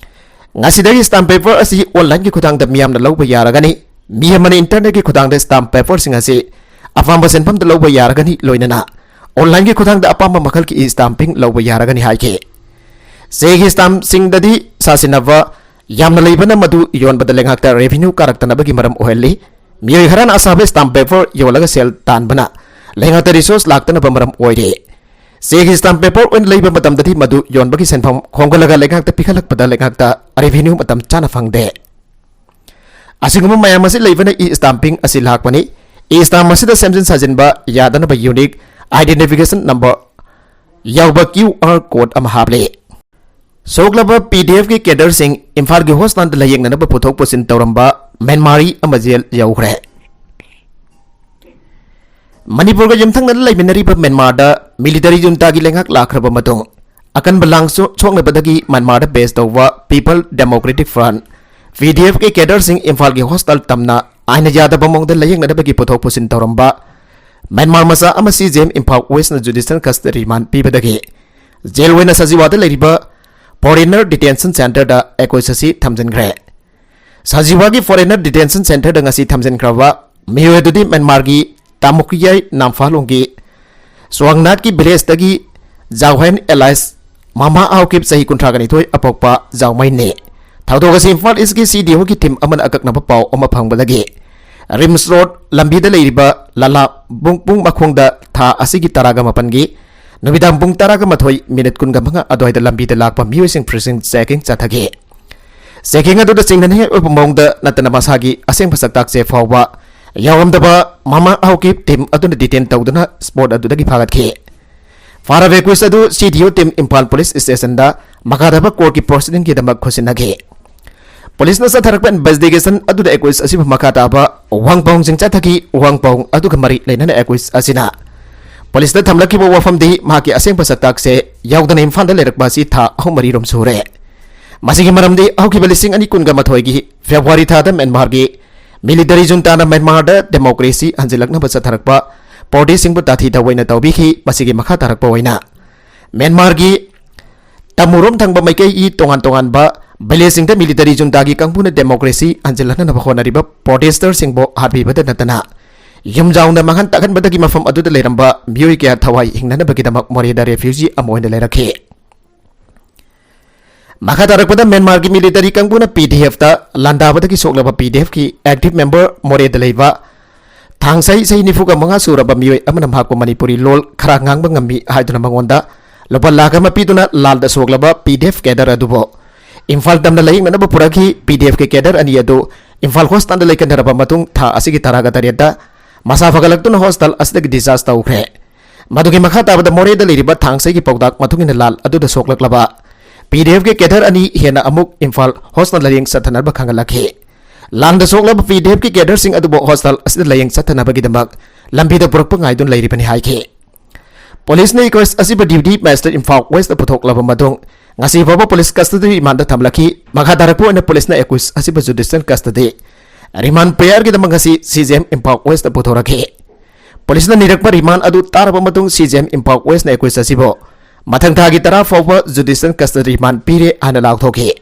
ꯉꯁꯤꯗꯒꯤ stamp paper ꯑꯁꯤ online ꯒꯤ ꯈꯨꯠꯊꯥꯡꯗ ꯃꯤꯌꯥꯝꯅ ꯂꯧꯕ ꯌꯥꯔꯒꯅꯤ꯫ ꯃꯤ ꯑꯃꯅ internet ꯀꯤ ꯈꯨꯠꯊꯥꯡꯗ stamp paper ꯁꯤꯡ ꯑꯁꯤ ꯑꯄꯥꯝꯕ ꯁꯦꯟꯐꯝꯗ ꯂꯧꯕ ꯌꯥꯔꯒꯅꯤ, ꯂꯣꯏꯅꯅ online ꯒꯤ ꯈꯨꯠꯊꯥꯡꯗ ꯑꯄꯥꯝꯕ ꯃꯈꯜꯒꯤ e-stamping ꯂꯧꯕ ꯌꯥꯔꯒꯅꯤ ꯍꯥꯏꯈꯤ꯫ ꯆꯦꯒꯤ stamp ꯁꯤꯡꯗꯗꯤ ꯁꯥꯁꯤꯟꯅꯕ ꯌꯥꯝꯅ ꯂꯩꯕꯅ ꯃꯗꯨ ꯌꯣꯟꯕꯗ ꯂꯩꯉꯥꯛꯇ revenue ꯀꯥꯔꯛꯇꯅꯕꯒꯤ ꯃꯔꯝ ꯑꯣꯏꯍꯜꯂꯤ꯫ ꯃꯤꯑꯣꯏ ꯈꯔꯅ ꯑꯁꯥꯕ stamp paper ꯌꯣꯜꯂꯒ ꯁꯦꯜ ꯇꯥꯟꯕꯅ ꯂꯩꯉꯥꯛꯇ resource ꯂꯥꯛꯇꯅꯕ ꯃꯔꯝ ꯑꯣꯏꯔꯤ꯫ ꯆꯦꯒꯤ stamp paper ꯑꯣꯏꯅ ꯂꯩꯕ ꯃꯇꯝꯗꯗꯤ ꯃꯗꯨ ꯌꯣꯟꯕꯒꯤ ꯁꯦꯟꯐꯝ ꯈꯣꯝꯒꯠꯂꯒ ꯂꯩꯉꯥꯛꯇ ꯄꯤꯈꯠꯂꯛꯄꯗ ꯂꯩꯉꯥꯛꯇ revenue ꯃꯇꯝ ꯆꯥꯅ ꯐꯪꯗꯦ꯫ ꯑꯁꯤꯒꯨꯝꯕ ꯃꯌꯥꯝ ꯑꯁꯤ ꯂꯩꯕꯅ e-stamping ꯑꯁꯤ ꯂꯥꯛꯄꯅꯤ꯫ E-stamp ꯑꯁꯤꯗ ꯁꯦꯝꯖꯤꯟ ꯁꯥꯖꯤꯟꯕ ꯌꯥꯗꯅꯕ unique identification number ꯌꯥꯎꯕ Q R code ꯑꯃ ꯍꯥꯞꯂꯤ꯫ ꯁꯣꯛꯂꯕ ꯄꯤ ꯗꯤ ꯑꯦꯐꯀꯤ ꯀꯦꯗꯔꯁꯤꯡ ꯏꯝꯐꯥꯜꯒꯤ ꯍꯣꯁꯄꯤꯇꯥꯜꯗ ꯂꯥꯌꯦꯡꯅꯅꯕ ꯄꯨꯊꯣꯛ ꯄꯨꯁꯤꯟ ꯇꯧꯔꯝꯕ ꯃ꯭ꯌꯥꯟꯃꯥꯔꯤ ꯑꯃ ꯖꯦꯜ ꯌꯧꯈ꯭ꯔꯦ꯫ ꯃꯅꯤꯄꯨꯔꯒ ꯌꯨꯝꯊꯪꯅꯅ ꯂꯩꯃꯤꯟꯅꯔꯤꯕ ꯃ꯭ꯌꯥꯟꯃꯥꯔꯗ ꯃꯤꯂꯤꯇꯔꯤ ꯖꯨꯟꯇꯥꯒꯤ ꯂꯩꯉꯥꯛ ꯂꯥꯛꯈ꯭ꯔꯕ ꯃꯇꯨꯡ, ꯑꯀꯟꯕ ꯂꯥꯟ ꯁꯣ-, ꯁꯣꯛꯅꯕꯗꯒꯤ ꯃ꯭ꯌꯥꯟꯃꯥꯔꯗ ꯕꯦꯖ ꯇꯧꯕ ꯄꯤꯄꯜ ꯗꯦꯃꯣꯀ꯭ꯔꯦꯇꯤꯛ ꯐ꯭ꯔꯟꯠ, ꯄꯤ ꯗꯤ ꯑꯦꯐꯀꯤ ꯀꯦꯗꯔꯁꯤꯡ ꯏꯝꯐꯥꯜꯒꯤ ꯍꯣꯁꯄꯤꯇꯥꯜ ꯇꯝꯅ ꯑꯥꯏꯟꯅ ꯌꯥꯗꯕ ꯃꯑꯣꯡꯗ ꯂꯥꯌꯦꯡꯅꯅꯕꯒꯤ ꯄꯨꯊꯣꯛ ꯄꯨꯁꯤꯟ ꯇꯧꯔꯝꯕ ꯃ꯭ꯌꯥꯟꯃꯥꯔ ꯃꯆꯥ ꯑꯃ ꯁꯤ ꯖꯤ ꯑꯦꯝ ꯏꯝꯐꯥꯜ ꯋꯦꯁꯅ ꯖꯨꯗꯤꯁꯤꯌꯦꯜ ꯀꯁꯇꯗꯤ ꯔꯤꯃꯥꯟ ꯄꯤꯕꯗꯒꯤ ꯖꯦꯜ ꯑꯣꯏꯅ ꯁꯖꯤꯋꯥꯗ ꯂꯩꯔꯤꯕ ꯐꯣꯔꯦꯅꯔ ꯗꯤꯇꯦꯟꯁꯟ ꯁꯦꯟꯇꯔꯗ ꯑꯦꯀꯨꯏꯁ ꯑꯁꯤ ꯊꯝꯖꯤꯟꯈ꯭ꯔꯦ꯫ ꯁꯖꯤꯋꯥꯒꯤ ꯐꯣꯔꯦꯅꯔ ꯗꯤꯇꯦꯟꯁꯟ ꯁꯦꯟꯇꯔꯗ ꯉꯁꯤ ꯊꯝꯖꯤꯟꯈ꯭ꯔꯕ ꯃꯤꯑꯣꯏ ꯑꯗꯨꯗꯤ ꯃ꯭ꯌꯥꯟꯃꯥꯔꯒꯤ ꯇꯥꯃꯨꯀꯤꯌꯥꯏ ꯅꯥꯝꯐꯥꯂꯣꯡꯒꯤ ꯆꯨꯋꯥꯡꯅꯥꯠꯀꯤ ꯚꯤꯂꯦꯖꯇꯒꯤ ꯖꯥꯎꯍꯦꯟ ꯑꯦꯂꯥꯏꯁ ꯃꯃꯥ ꯑꯥꯎꯀꯤꯞ ꯆꯍꯤ ꯀꯨꯟꯊ꯭ꯔꯥꯒ ꯅꯤꯊꯣꯏ ꯑꯄꯣꯛꯄ ꯖꯥꯎꯃꯩꯅꯦ꯫ ꯊꯧꯗꯣꯛ ꯑꯁꯤ ꯏꯝꯐꯥꯜ ꯏꯁꯀꯤ ꯁꯤ ꯗꯤ ꯑꯣꯒꯤ ꯇꯤꯝ ꯑꯃꯅ ꯑꯀꯛꯅꯕ ꯄꯥꯎ ꯑꯃ ꯐꯪꯕꯗꯒꯤ ꯔꯤꯝꯁ ꯔꯣꯗ ꯂꯝꯕꯤꯗ ꯂꯩꯔꯤꯕ ꯂꯂꯥ ꯕꯨꯡ ꯄꯨꯡ ꯃꯈꯣꯡꯗ ꯊꯥ ꯑꯁꯤꯒꯤ ꯇꯔꯥꯒ ꯃꯥꯄꯟꯒꯤ ꯅꯨꯃꯤꯗꯥꯡ ꯄꯨꯡ ꯇꯔꯥꯒ ꯃꯥꯊꯣꯏ ꯃꯤꯅꯤꯠ ꯀꯨꯟꯒ ꯃꯉꯥ ꯑꯗꯨꯋꯥꯏꯗ ꯂꯝꯕꯤꯗ ꯂꯥꯛꯄ ꯃꯤꯑꯣꯏꯁꯤꯡ ꯄ꯭ꯔꯤꯁꯤꯡ ꯆꯦꯀꯤꯡ ꯆꯠꯊꯈꯤ꯫ ꯆꯦꯀꯤꯡ ꯑꯗꯨꯗ ꯆꯤꯡꯅꯅꯤꯡꯉꯥꯏ ꯑꯣꯏꯕ ꯃꯑꯣꯡꯗ ꯅꯠꯇꯅ ꯃꯁꯥꯒꯤ ꯑꯁꯦꯡꯕ ꯁꯛꯇꯥꯛꯁꯦ ꯐꯥꯎꯕ ꯌꯥꯎꯔꯝꯗꯕ ꯃꯃꯥ ꯑꯥꯎꯀꯤꯞ ꯇꯤꯝ ꯑꯗꯨꯅ ꯗꯤꯇꯦꯟ ꯇꯧꯗꯨꯅ ꯁ꯭ꯄꯣꯠ ꯑꯗꯨꯗꯒꯤ ꯐꯥꯒꯠꯈꯤ꯫ ꯐꯥꯔꯕ ꯑꯦꯀꯨꯏꯁ ꯑꯗꯨ ꯁꯤ ꯗꯤ ꯑꯣ ꯇꯤꯝ ꯏꯝꯐꯥꯜ ꯄꯨꯂꯤꯁ ꯁ꯭ꯇꯦꯁꯟꯗ ꯃꯈꯥ ꯇꯥꯕ ꯀꯣꯔꯠꯀꯤ ꯄ꯭ꯔꯣꯁꯤꯗꯤꯡꯒꯤꯗꯃꯛ ꯈꯨꯠꯁꯤꯟꯅꯈꯤ꯫ ꯄꯨꯂꯤꯁꯅ ꯆꯠꯊꯔꯛꯄ ꯏꯟꯚꯦꯁꯇꯤꯒꯦꯁꯟ ꯑꯗꯨꯗ ꯑꯦꯀꯨꯏꯁ ꯑꯁꯤꯕꯨ ꯃꯈꯥ ꯇꯥꯕ ꯋꯥꯍꯪ ꯄꯥꯎꯍꯪꯁꯤꯡ ꯆꯠꯊꯈꯤ꯫ ꯋꯥꯍꯪ ꯄꯥꯎꯍꯪ ꯑꯗꯨꯒ ꯃꯔꯤ ꯂꯩꯅꯅ ꯑꯦꯀꯨꯏꯁ ꯑꯁꯤꯅ ꯄꯨꯂꯤꯁꯇ ꯊꯝꯂꯛꯈꯤꯕ ꯋꯥꯐꯝꯗꯤ ꯃꯍꯥꯛꯀꯤ ꯑꯁꯦꯡꯕ ꯁꯛꯇꯥꯛꯁꯦ ꯌꯥꯎꯗꯅ ꯏꯝꯐꯥꯜꯗ ꯂꯩꯔꯛꯄ ꯑꯁꯤ ꯊꯥ ꯑꯍꯨꯝ ꯃꯔꯤꯔꯣꯝ ꯁꯨꯔꯦ꯫ ꯃꯁꯤꯒꯤ ꯃꯔꯝꯗꯤ ꯍꯧꯈꯤꯕ ꯂꯤꯁꯤꯡ ꯑꯅꯤ ꯀꯨꯟꯒ ꯃꯥꯊꯣꯏꯒꯤ ꯐꯦꯕ꯭ꯔꯨꯋꯥꯔꯤ ꯊꯥꯗ ꯃ꯭ꯌꯥꯟꯃꯥꯔꯒꯤ ꯃꯤꯂꯤꯇꯔꯤ ꯖꯨꯟꯇꯥꯅ ꯃ꯭ꯌꯥꯟꯃꯥꯔꯗ ꯗꯦꯃꯣꯀ꯭ꯔꯦꯁꯤ ꯍꯟꯖꯤꯜꯂꯛꯅꯕ ꯆꯠꯊꯔꯛꯄ ꯄ꯭ꯔꯣꯇꯦꯁꯁꯤꯡꯕꯨ ꯇꯥꯊꯤ ꯇꯧꯑꯣꯏꯅ ꯇꯧꯕꯤꯈꯤ꯫ ꯃꯁꯤꯒꯤ ꯃꯈꯥ ꯇꯥꯔꯛꯄ ꯑꯣꯏꯅ ꯃ꯭ꯌꯥꯟꯃꯥꯔꯒꯤ ꯇꯃꯨꯔꯣꯝ ꯊꯪꯕ ꯃꯥꯏꯀꯩꯒꯤ ꯇꯣꯉꯥꯟ ꯇꯣꯉꯥꯟꯕ ꯚꯤꯂꯦꯖꯁꯤꯡꯗ ꯃꯤꯂꯤꯇꯔꯤ ꯖꯨꯟꯇꯥꯒꯤ ꯀꯥꯡꯕꯨꯅ ꯗꯦꯃꯣꯀ꯭ꯔꯦꯁꯤ ꯍꯟꯖꯤꯜꯍꯟꯅꯕ ꯍꯣꯠꯅꯔꯤꯕ ꯄ꯭ꯔꯣꯇꯦꯁꯇꯔꯁꯤꯡꯕꯨ ꯍꯥꯠꯄꯤꯕꯗ ꯅꯠꯇꯅ ꯌꯨꯝꯖꯥꯎꯅ ꯃꯥꯡꯍꯟ ꯇꯥꯛꯍꯟꯕꯗꯒꯤ ꯃꯐꯝ ꯑꯗꯨꯗ ꯂꯩꯔꯝꯕ ꯃꯤꯑꯣꯏ ꯀꯌꯥ ꯊꯋꯥꯏ ꯍꯤꯡꯅꯅꯕꯒꯤꯗꯃꯛ ꯃꯣꯔꯦꯗ ꯔꯦꯐ꯭ꯌꯨꯖꯤ ꯑꯃ ꯑꯣꯏꯅ ꯂꯩꯔꯛꯈꯤ꯫ ꯃꯈꯥ ꯇꯥꯔꯛꯄꯗ ꯃ꯭ꯌꯥꯟꯃꯥꯔꯒꯤ ꯃꯤꯂꯤꯇꯔꯤ ꯀꯥꯡꯕꯨꯅ ꯄꯤ ꯗꯤ ꯑꯦꯐꯇ ꯂꯥꯟꯗꯥꯕꯗꯒꯤ ꯁꯣꯛꯂꯕ ꯄꯤ ꯗꯤ ꯑꯦꯐꯀꯤ ꯑꯦꯛꯇꯤꯚ ꯃꯦꯝꯕꯔ ꯃꯣꯔꯦꯗ ꯂꯩꯕ ꯊꯥꯡꯁꯩ ꯆꯍꯤ ꯅꯤꯐꯨꯒ ꯃꯉꯥ ꯁꯨꯔꯕ ꯃꯤꯑꯣꯏ ꯑꯃꯅ ꯃꯍꯥꯛꯄꯨ ꯃꯅꯤꯄꯨꯔꯤ ꯂꯣꯜ ꯈꯔ ꯉꯥꯡꯕ ꯉꯝꯃꯤ ꯍꯥꯏꯗꯨꯅ ꯃꯉꯣꯟꯗ ꯂꯨꯄꯥ ꯂꯥꯈ ꯑꯃ ꯄꯤꯗꯨꯅ ꯂꯥꯜꯗ ꯁꯣꯛꯂꯕ ꯄꯤ ꯗꯤ ꯑꯦꯐ ꯀꯦꯗꯔ ꯑꯗꯨꯕꯨ ꯏꯝꯐꯥꯜ ꯇꯝꯅ ꯂꯥꯌꯦꯡꯅꯅꯕ ꯄꯨꯔꯛꯈꯤ꯫ ꯄꯤ ꯗꯤ ꯑꯦꯐꯀꯤ ꯀꯦꯗꯔ ꯑꯅꯤ ꯑꯗꯨ ꯏꯝꯐꯥꯜ ꯍꯣꯁꯄꯤꯇꯥꯜꯗ ꯂꯩꯈꯠꯅꯔꯕ ꯃꯇꯨꯡ ꯊꯥ ꯑꯁꯤꯒꯤ ꯇꯔꯥꯒ ꯇꯔꯦꯠꯇ ꯃꯁꯥ ꯐꯒꯠꯂꯛꯇꯨꯅ ꯍꯣꯁꯄꯤꯇꯥꯜ ꯑꯁꯤꯗꯒꯤ ꯗꯤꯁꯆꯥꯔꯖ ꯇꯧꯈ꯭ꯔꯦ꯫ ꯃꯗꯨꯒꯤ ꯃꯈꯥ ꯇꯥꯕꯗ ꯃꯣꯔꯦꯗ ꯂꯩꯔꯤꯕ ꯊꯥꯡꯁꯩꯒꯤ ꯄꯥꯎꯇꯥꯛ ꯃꯇꯨꯡ ꯏꯟꯅ ꯂꯥꯜ ꯑꯗꯨꯗ ꯁꯣꯛꯂꯛꯂꯕ ꯄꯤ ꯗꯤ ꯑꯦꯐꯀꯤ ꯀꯦꯗꯔ ꯑꯅꯤ ꯍꯦꯟꯅ ꯑꯃꯨꯛ ꯏꯝꯐꯥꯜ ꯍꯣꯁꯇꯦꯜ ꯂꯥꯌꯦꯡ ꯆꯠꯊꯅꯕ ꯈꯪꯍꯜꯂꯛꯈꯤ꯫ ꯂꯥꯟꯗ ꯁꯣꯛꯂꯕ ꯄꯤ ꯗꯤ ꯑꯦꯐꯀꯤ ꯀꯦꯗꯔꯁꯤꯡ ꯑꯗꯨꯕꯨ ꯍꯣꯁꯇꯦꯜ ꯑꯁꯤꯗ ꯂꯥꯌꯦꯡ ꯆꯠꯊꯅꯕꯒꯤꯗꯃꯛ ꯂꯝꯕꯤꯗ ꯄꯨꯔꯛꯄ ꯉꯥꯏꯗꯨꯅ ꯂꯩꯔꯤꯕꯅꯤ ꯍꯥꯏꯈꯤ꯫ ꯄꯨꯂꯤꯁꯅ ꯑꯦꯀ꯭ꯌꯨꯁ ꯑꯁꯤꯕꯨ ꯗ꯭ꯌꯨꯇꯤ ꯃꯦꯖꯤꯁꯇ꯭ꯔꯦꯠ ꯏꯝꯐꯥꯜ ꯋꯦꯁꯇ ꯄꯨꯊꯣꯛꯂꯕ ꯃꯇꯨꯡ ꯉꯁꯤ ꯐꯥꯎꯕ ꯄꯨꯂꯤꯁ ꯀꯁꯇꯗꯤ ꯔꯤꯃꯥꯟꯗ ꯊꯝꯂꯛꯈꯤ꯫ ꯃꯈꯥ ꯇꯥꯔꯛꯄ ꯑꯣꯏꯅ ꯄꯨꯂꯤꯁꯅ ꯑꯦꯀ꯭ꯌꯨꯁ ꯑꯁꯤꯕꯨ ꯖꯨꯗꯤꯁꯤꯌꯦꯜ ꯀꯁꯇꯗꯤ ꯔꯤꯃꯥꯟ ꯄ꯭ꯔꯦꯌꯔꯒꯤꯗꯃꯛ ꯉꯁꯤ ꯁꯤ ꯖꯤ ꯑꯦꯝ ꯏꯝꯐꯥꯜ ꯋꯦꯁꯇ ꯄꯨꯊꯣꯔꯛꯈꯤ꯫ ꯄꯨꯂꯤꯁꯅ ꯅꯤꯔꯛꯄ ꯔꯤꯃꯥꯟ ꯑꯗꯨ ꯇꯥꯔꯕ ꯃꯇꯨꯡ ꯁꯤ ꯖꯤ ꯑꯦꯝ ꯏꯝꯐꯥꯜ ꯋꯦꯁꯅ ꯑꯦꯀ꯭ꯌꯨꯁ ꯑꯁꯤꯕꯨ ꯃꯊꯪ ꯊꯥꯒꯤ ꯇꯔꯥ ꯐꯥꯎꯕ ꯖꯨꯗꯤꯁꯤꯌꯦꯜ ꯀꯁꯇꯗꯤ ꯔꯤꯃꯥꯟ ꯄꯤꯔꯦ ꯍꯥꯏꯅ ꯂꯥꯎꯊꯣꯛꯈꯤ꯫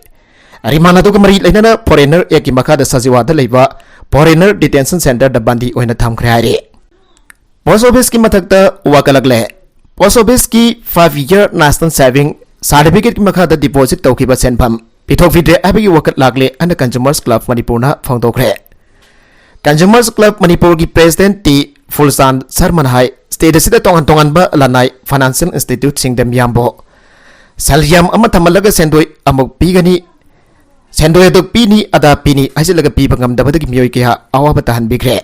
ꯔꯤꯃꯥꯟ ꯑꯗꯨꯒ ꯃꯔꯤ ꯂꯩꯅꯅ ꯐꯣꯔꯦꯅꯔ ꯑꯦꯛꯀꯤ ꯃꯈꯥꯗ ꯁꯖꯤꯋꯥꯗ ꯂꯩꯕ ꯐꯣꯔꯦꯅꯔ ꯗꯤꯇꯦꯟꯁꯟ ꯁꯦꯟꯇꯔꯗ ꯕꯟꯗꯤ ꯑꯣꯏꯅ ꯊꯝꯈ꯭ꯔꯦ ꯍꯥꯏꯔꯤ꯫ ꯄꯣꯁ ꯑꯣꯐꯤꯁꯀꯤ ꯃꯊꯛꯇ ꯋꯥꯀꯠꯂꯛꯂꯦ꯫ ꯄꯣꯁ ꯑꯣꯐꯤꯁꯀꯤ ꯐꯥꯏꯚ ꯌꯔ ꯅꯦꯁꯅꯦꯜ ꯁꯦꯚꯤꯡ ꯁꯥꯔꯇꯤꯐꯤꯀꯦꯠꯀꯤ ꯃꯈꯥꯗ ꯗꯤꯄꯣꯖꯤꯠ ꯇꯧꯈꯤꯕ ꯁꯦꯟꯐꯝ ꯄꯤꯊꯣꯛꯄꯤꯗ꯭ꯔꯦ ꯍꯥꯏꯕꯒꯤ ꯋꯥꯀꯠ ꯂꯥꯛꯂꯦ ꯍꯥꯏꯅ ꯀꯟꯖꯨꯃꯔꯁ ꯀ꯭ꯂꯕ ꯃꯅꯤꯄꯨꯔꯅ ꯐꯣꯡꯗꯣꯛꯈ꯭ꯔꯦ꯫ ꯀꯟꯖꯨꯃꯔꯁ ꯀ꯭ꯂꯕ ꯃꯅꯤꯄꯨꯔꯒꯤ ꯄ꯭ꯔꯦꯁꯤꯗꯦꯟꯠ ꯇꯤ ꯐꯨꯜꯆꯥꯟ ꯁꯔꯃꯅ ꯍꯥꯏ, ꯁ꯭ꯇꯦꯠ ꯑꯁꯤꯗ ꯇꯣꯉꯥꯟ ꯇꯣꯉꯥꯟꯕ ꯂꯅꯥꯏ ꯐꯥꯏꯅꯥꯟꯁꯤꯌꯦꯜ ꯏꯟꯁꯇꯤꯇ꯭ꯌꯨꯠꯁꯤꯡꯗ ꯃꯤꯌꯥꯝꯕꯨ ꯁꯦꯜ ꯌꯥꯝ ꯑꯃ ꯊꯝꯍꯜꯂꯒ ꯁꯦꯟꯗꯣꯏ ꯑꯃꯨꯛ ꯄꯤꯒꯅꯤ, ꯁꯦꯟꯗꯣꯏ ꯑꯗꯨ ꯄꯤꯅꯤ, ꯑꯗꯥ ꯄꯤꯅꯤ ꯍꯥꯏꯖꯤꯜꯂꯒ ꯄꯤꯕ ꯉꯝꯗꯕꯗꯒꯤ ꯃꯤꯑꯣꯏ ꯀꯌꯥ ꯑꯋꯥꯕ ꯇꯥꯍꯟꯕꯤꯈ꯭ꯔꯦ꯫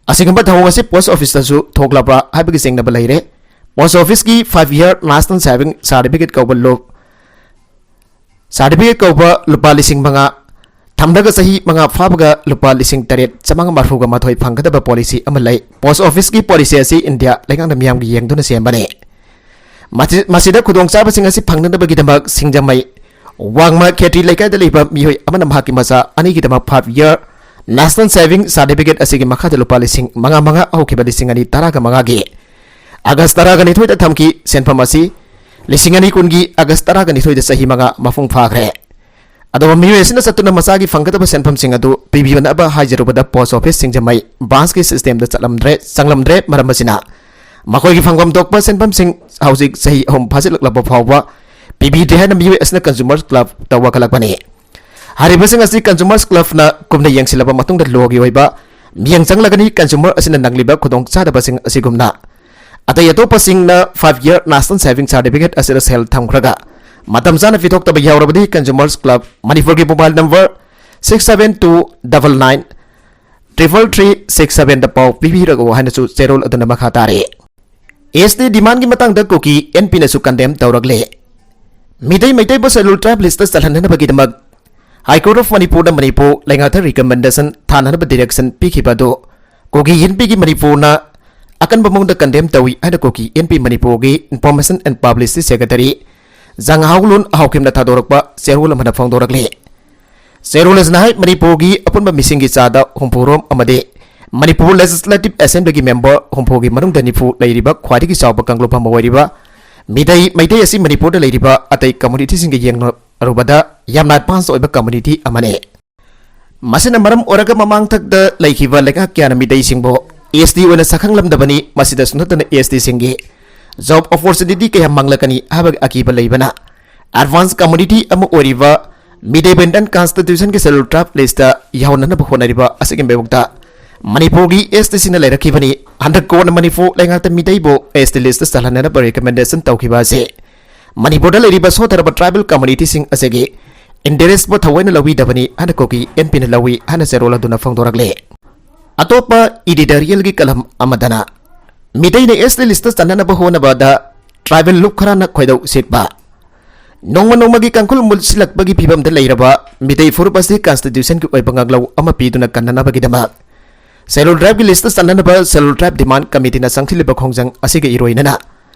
ꯑꯁꯤꯒꯨꯝꯕ ꯊꯧꯑꯣꯡ ꯑꯁꯤ ꯄꯣꯁ ꯑꯣꯐꯤꯁꯇꯁꯨ ꯊꯣꯛꯂꯕ꯭ꯔꯥ ꯍꯥꯏꯕꯒꯤ ꯆꯤꯡꯅꯕ ꯂꯩꯔꯦ꯫ ꯄꯣꯁ ꯑꯣꯐꯤꯁꯀꯤ five year national saving certificate ꯀꯧꯕ ꯂꯨꯞ ꯁꯥꯔꯇꯤꯐꯤꯀꯦꯠ ꯀꯧꯕ ꯂꯨꯄꯥ ꯂꯤꯁꯤꯡ ꯃꯉꯥ ꯊꯝꯂꯒ ꯆꯍꯤ ꯃꯉꯥ ꯐꯥꯕꯒ ꯂꯨꯄꯥ ꯂꯤꯁꯤꯡ ꯇꯔꯦꯠ ꯆꯥꯃꯉꯥ ꯃꯔꯤꯐꯨꯒ ꯃꯥꯊꯣꯏ ꯐꯪꯒꯗꯕ ꯄꯣꯂꯤꯁꯤ ꯑꯃ ꯂꯩ꯫ ꯄꯣꯁ ꯑꯣꯐꯤꯁꯀꯤ ꯄꯣꯂꯤꯁꯤ ꯑꯁꯤ ꯏꯟꯗꯤꯌꯥ ꯂꯩꯉꯥꯛꯅ ꯃꯤꯌꯥꯝꯒꯤ ꯌꯦꯡꯗꯨꯅ ꯁꯦꯝꯕꯅꯤ꯫ ꯃꯁꯤ-, ꯃꯁꯤꯗ ꯈꯨꯗꯣꯡꯆꯥꯕꯁꯤꯡ ꯑꯁꯤ ꯐꯪꯅꯅꯕꯒꯤꯗꯃꯛ ꯁꯤꯡꯖꯃꯩ ꯋꯥꯡꯃ ꯈꯦꯇ꯭ꯔꯤ ꯂꯩꯀꯥꯏꯗ ꯂꯩꯕ ꯃꯤꯑꯣꯏ ꯑꯃꯅ ꯃꯍꯥꯛꯀꯤ ꯃꯆꯥ ꯑꯅꯤꯒꯤꯗꯃꯛ five year national saving certificate ꯑꯁꯤꯒꯤ ꯃꯈꯥꯗ ꯂꯨꯄꯥ ꯂꯤꯁꯤꯡ ꯃꯉꯥ ꯃꯉꯥ ꯍꯧꯈꯤꯕ ꯂꯤꯁꯤꯡ ꯑꯅꯤ ꯇꯔꯥꯒ ꯃꯉꯥꯒꯤ ꯑꯥꯒꯁ ꯇꯔꯥꯒ ꯅꯤꯊꯣꯏꯗ ꯊꯝꯈꯤ꯫ ꯁꯦꯟꯐꯝ ꯑꯁꯤ ꯂꯤꯁꯤꯡ ꯑꯅꯤ ꯀꯨꯟꯒꯤ ꯑꯥꯒꯁ ꯇꯔꯥꯒ ꯅꯤꯊꯣꯏꯗ ꯆꯍꯤ ꯃꯉꯥ ꯃꯄꯨꯡ ꯐꯥꯈ꯭ꯔꯦ꯫ ꯑꯗꯨꯒ ꯃꯤꯑꯣꯏ ꯑꯁꯤꯅ ꯆꯠꯇꯨꯅ ꯃꯆꯥꯒꯤ ꯐꯪꯒꯗꯕ ꯁꯦꯟꯐꯝꯁꯤꯡ ꯑꯗꯨ ꯄꯤꯕꯤꯅꯕ ꯍꯥꯏꯖꯔꯨꯕꯗ ꯄꯣꯁ ꯑꯣꯐꯤꯁ ꯁꯤꯡꯖꯃꯩ ꯕ꯭ꯔꯥꯟꯁꯀꯤ ꯁꯤꯁꯇꯦꯝꯗ ꯆꯠꯂꯝꯗ꯭ꯔꯦ, ꯆꯪꯂꯝꯗ꯭ꯔꯦ꯫ ꯃꯔꯝ ꯑꯁꯤꯅ ꯃꯈꯣꯏꯒꯤ ꯐꯪꯐꯝ ꯊꯣꯛꯄ ꯁꯦꯟꯐꯝꯁꯤꯡ ꯍꯧꯖꯤꯛ ꯆꯍꯤ ꯑꯍꯨꯝ ꯐꯥꯖꯤꯜꯂꯛꯂꯕ ꯐꯥꯎꯕ ꯄꯤꯕꯤꯗ꯭ꯔꯦ ꯍꯥꯏꯅ ꯃꯤꯑꯣꯏ ꯑꯁꯤꯅ ꯀꯟꯖꯨꯃꯔ ꯀ꯭ꯂꯕꯇ ꯋꯥꯀꯠꯂꯛꯄꯅꯤ꯫ ꯍꯥꯏꯔꯤꯕꯁꯤꯡ ꯑꯁꯤ ꯀꯟꯖꯨꯃꯔꯁ ꯀ꯭ꯂꯕꯅ ꯀꯨꯞꯅ ꯌꯦꯡꯁꯤꯜꯂꯕ ꯃꯇꯨꯡꯗ ꯂꯣꯒꯤ ꯑꯣꯏꯕ ꯃꯤꯠꯌꯦꯡ ꯆꯪꯂꯒꯅꯤ꯫ ꯀꯟꯖꯨꯃꯔ ꯑꯁꯤꯅ ꯅꯪꯂꯤꯕ ꯈꯨꯗꯣꯡꯆꯥꯗꯕꯁꯤꯡ ꯑꯁꯤꯒꯨꯝꯅ ꯑꯇꯩ ꯑꯇꯣꯞꯄꯁꯤꯡꯅ five year national saving certificate ꯑꯁꯤꯗ ꯁꯦꯜ ꯊꯝꯈ꯭ꯔꯒ ꯃꯇꯝ ꯆꯥꯅ ꯄꯤꯊꯣꯛꯇꯕ ꯌꯥꯎꯔꯕꯗꯤ ꯀꯟꯖꯨꯃꯔꯁ ꯀ꯭ꯂꯕ ꯃꯅꯤꯄꯨꯔꯒꯤ mobile number six seven two double nine triple three six ꯁꯚꯦꯟꯗ ꯄꯥꯎ ꯄꯤꯕꯤꯔꯛꯎ ꯍꯥꯏꯅꯁꯨ ꯆꯦꯔꯣꯜ ꯑꯗꯨꯅ ꯃꯈꯥ ꯇꯥꯔꯤ꯫ ꯑꯦꯁ ꯇꯤ ꯗꯤꯃꯥꯟꯒꯤ ꯃꯇꯥꯡꯗ ꯀꯨꯀꯤ ꯑꯦꯟ ꯄꯤꯅꯁꯨ ꯀꯟꯗꯦꯝ ꯇꯧꯔꯛꯂꯦ꯫ ꯃꯤꯇꯩ ꯃꯩꯇꯩꯕꯨ Scheduled Tribe list ꯆꯜꯍꯟꯅꯕꯒꯤꯗꯃꯛ High Court of ꯃꯅꯤꯄꯨꯔꯗ ꯃꯅꯤꯄꯨꯔ ꯂꯩꯉꯥꯛꯇ recommendation ꯊꯥꯅꯅꯕ direction ꯄꯤꯈꯤꯕ ꯑꯗꯨ ꯀꯨꯀꯤ ꯏꯟꯄꯤꯒꯤ ꯃꯅꯤꯄꯨꯔꯅ ꯑꯀꯟꯕ ꯃꯑꯣꯡꯗ condemn ꯇꯧꯏ ꯍꯥꯏꯅ ꯀꯨꯀꯤ ꯏꯟꯄꯤ ꯃꯅꯤꯄꯨꯔꯒꯤ Information and Publicity Secretary ꯖꯪꯍꯥꯎꯂꯨꯟ ꯑꯍꯥꯎꯈꯤꯝꯅ ꯊꯥꯗꯣꯔꯛꯄ ꯆꯦꯔꯣꯜ ꯑꯃꯅ ꯐꯣꯡꯗꯣꯔꯛꯂꯤ꯫ ꯆꯦꯔꯣꯜ ꯑꯁꯤꯅ ꯍꯥꯏ, ꯃꯅꯤꯄꯨꯔꯒꯤ ꯑꯄꯨꯟꯕ ꯃꯤꯁꯤꯡꯒꯤ ꯆꯥꯗ ꯍꯨꯝꯐꯨꯔꯣꯝ ꯑꯃꯗꯤ ꯃꯅꯤꯄꯨꯔ Legislative Assemblyꯒꯤ member ꯍꯨꯝꯐꯨꯒꯤ ꯃꯅꯨꯡꯗ ꯅꯤꯐꯨ ꯂꯩꯔꯤꯕ ꯈ꯭ꯋꯥꯏꯗꯒꯤ ꯆꯥꯎꯕ ꯀꯥꯡꯂꯨꯞ ꯑꯃ ꯑꯣꯏꯔꯤꯕ ꯃꯤꯇꯩ ꯃꯩꯇꯩ ꯑꯁꯤ ꯃꯅꯤꯄꯨꯔꯗ ꯂꯩꯔꯤꯕ ꯑꯇꯩ communityꯁꯤꯡꯒ ꯌꯦꯡꯅꯔꯨꯕꯗ ꯌꯥꯝꯅ advance ꯑꯣꯏꯕ community ꯑꯃꯅꯤ꯫ ꯃꯁꯤꯅ ꯃꯔꯝ ꯑꯣꯏꯔꯒ ꯃꯃꯥꯡꯊꯛꯇ ꯂꯩꯈꯤꯕ ꯂꯩꯉꯥꯛ ꯀꯌꯥꯅ ꯃꯤꯇꯩꯁꯤꯡꯕꯨ S T ꯑꯣꯏꯅ ꯁꯛꯈꯪꯂꯝꯗꯕꯅꯤ꯫ ꯃꯁꯤꯗꯁꯨ ꯅꯠꯇꯅ S Tꯁꯤꯡꯒꯤ job opportunity ꯀꯌꯥ ꯃꯥꯡꯂꯛꯀꯅꯤ ꯍꯥꯏꯕꯒꯤ ꯑꯀꯤꯕ ꯂꯩꯕꯅ advance community ꯑꯃ ꯑꯣꯏꯔꯤꯕ ꯃꯤꯇꯩꯕꯨ Indian Constitutionꯒꯤ Scheduled Tribe listꯇ ꯌꯥꯎꯍꯟꯅꯅꯕ ꯍꯣꯠꯅꯔꯤꯕ ꯑꯁꯤꯒꯤ ꯃꯥꯌꯣꯛꯇ ꯃꯅꯤꯄꯨꯔꯒꯤ S Tꯁꯤꯡꯅ ꯂꯩꯔꯛꯈꯤꯕꯅꯤ꯫ ꯍꯟꯗꯛ ꯀꯣꯟꯅ ꯃꯅꯤꯄꯨꯔ ꯂꯩꯉꯥꯛꯇ ꯃꯤꯇꯩꯕꯨ S T listꯇ ꯆꯜꯍꯟꯅꯅꯕ recommendation ꯇꯧꯈꯤꯕ ꯑꯁꯤ ꯃꯅꯤꯄꯨꯔꯗ ꯂꯩꯔꯤꯕ ꯁꯣꯠꯊꯔꯕ tribal communityꯁꯤꯡ ꯑꯁꯤꯒꯤ interestꯄꯨ ꯊꯑꯣꯏꯅ ꯂꯧꯕꯤꯗꯕꯅꯤ ꯍꯥꯏꯅ ꯀꯨꯀꯤ ꯏꯟꯄꯤꯅ ꯂꯧꯏ ꯍꯥꯏꯅ ꯆꯦꯔꯣꯜ ꯑꯗꯨꯅ ꯐꯣꯡꯗꯣꯔꯛꯂꯤ꯫ ꯑꯇꯣꯞꯄ editorialꯒꯤ column ꯑꯃꯗꯅ ꯃꯤꯇꯩꯅ S T listꯇ ꯆꯟꯅꯅꯕ ꯍꯣꯠꯅꯕꯗ tribal ꯂꯨꯞ ꯈꯔꯅ ꯈꯣꯏꯗꯧ ꯁꯤꯠꯄ꯫ ꯅꯣꯡꯃ ꯅꯣꯡꯃꯒꯤ ꯀꯥꯡꯈꯨꯜ ꯃꯨꯠꯁꯤꯜꯂꯛꯄꯒꯤ ꯐꯤꯕꯝꯗ ꯂꯩꯔꯕ ꯃꯤꯇꯩ ꯐꯨꯔꯨꯞ ꯑꯁꯤ Constitutionꯒꯤ ꯑꯣꯏꯕ ꯉꯥꯛꯂꯧ ꯑꯃ ꯄꯤꯗꯨꯅ ꯀꯟꯅꯅꯕꯒꯤꯗꯃꯛ Scheduled Tribeꯀꯤ listꯇ ꯆꯟꯅꯅꯕ Scheduled Tribe Demand Committeeꯅ ꯆꯪꯁꯤꯜꯂꯤꯕ ꯈꯣꯡꯖꯪ ꯑꯁꯤꯒ ꯏꯔꯣꯏꯅꯅ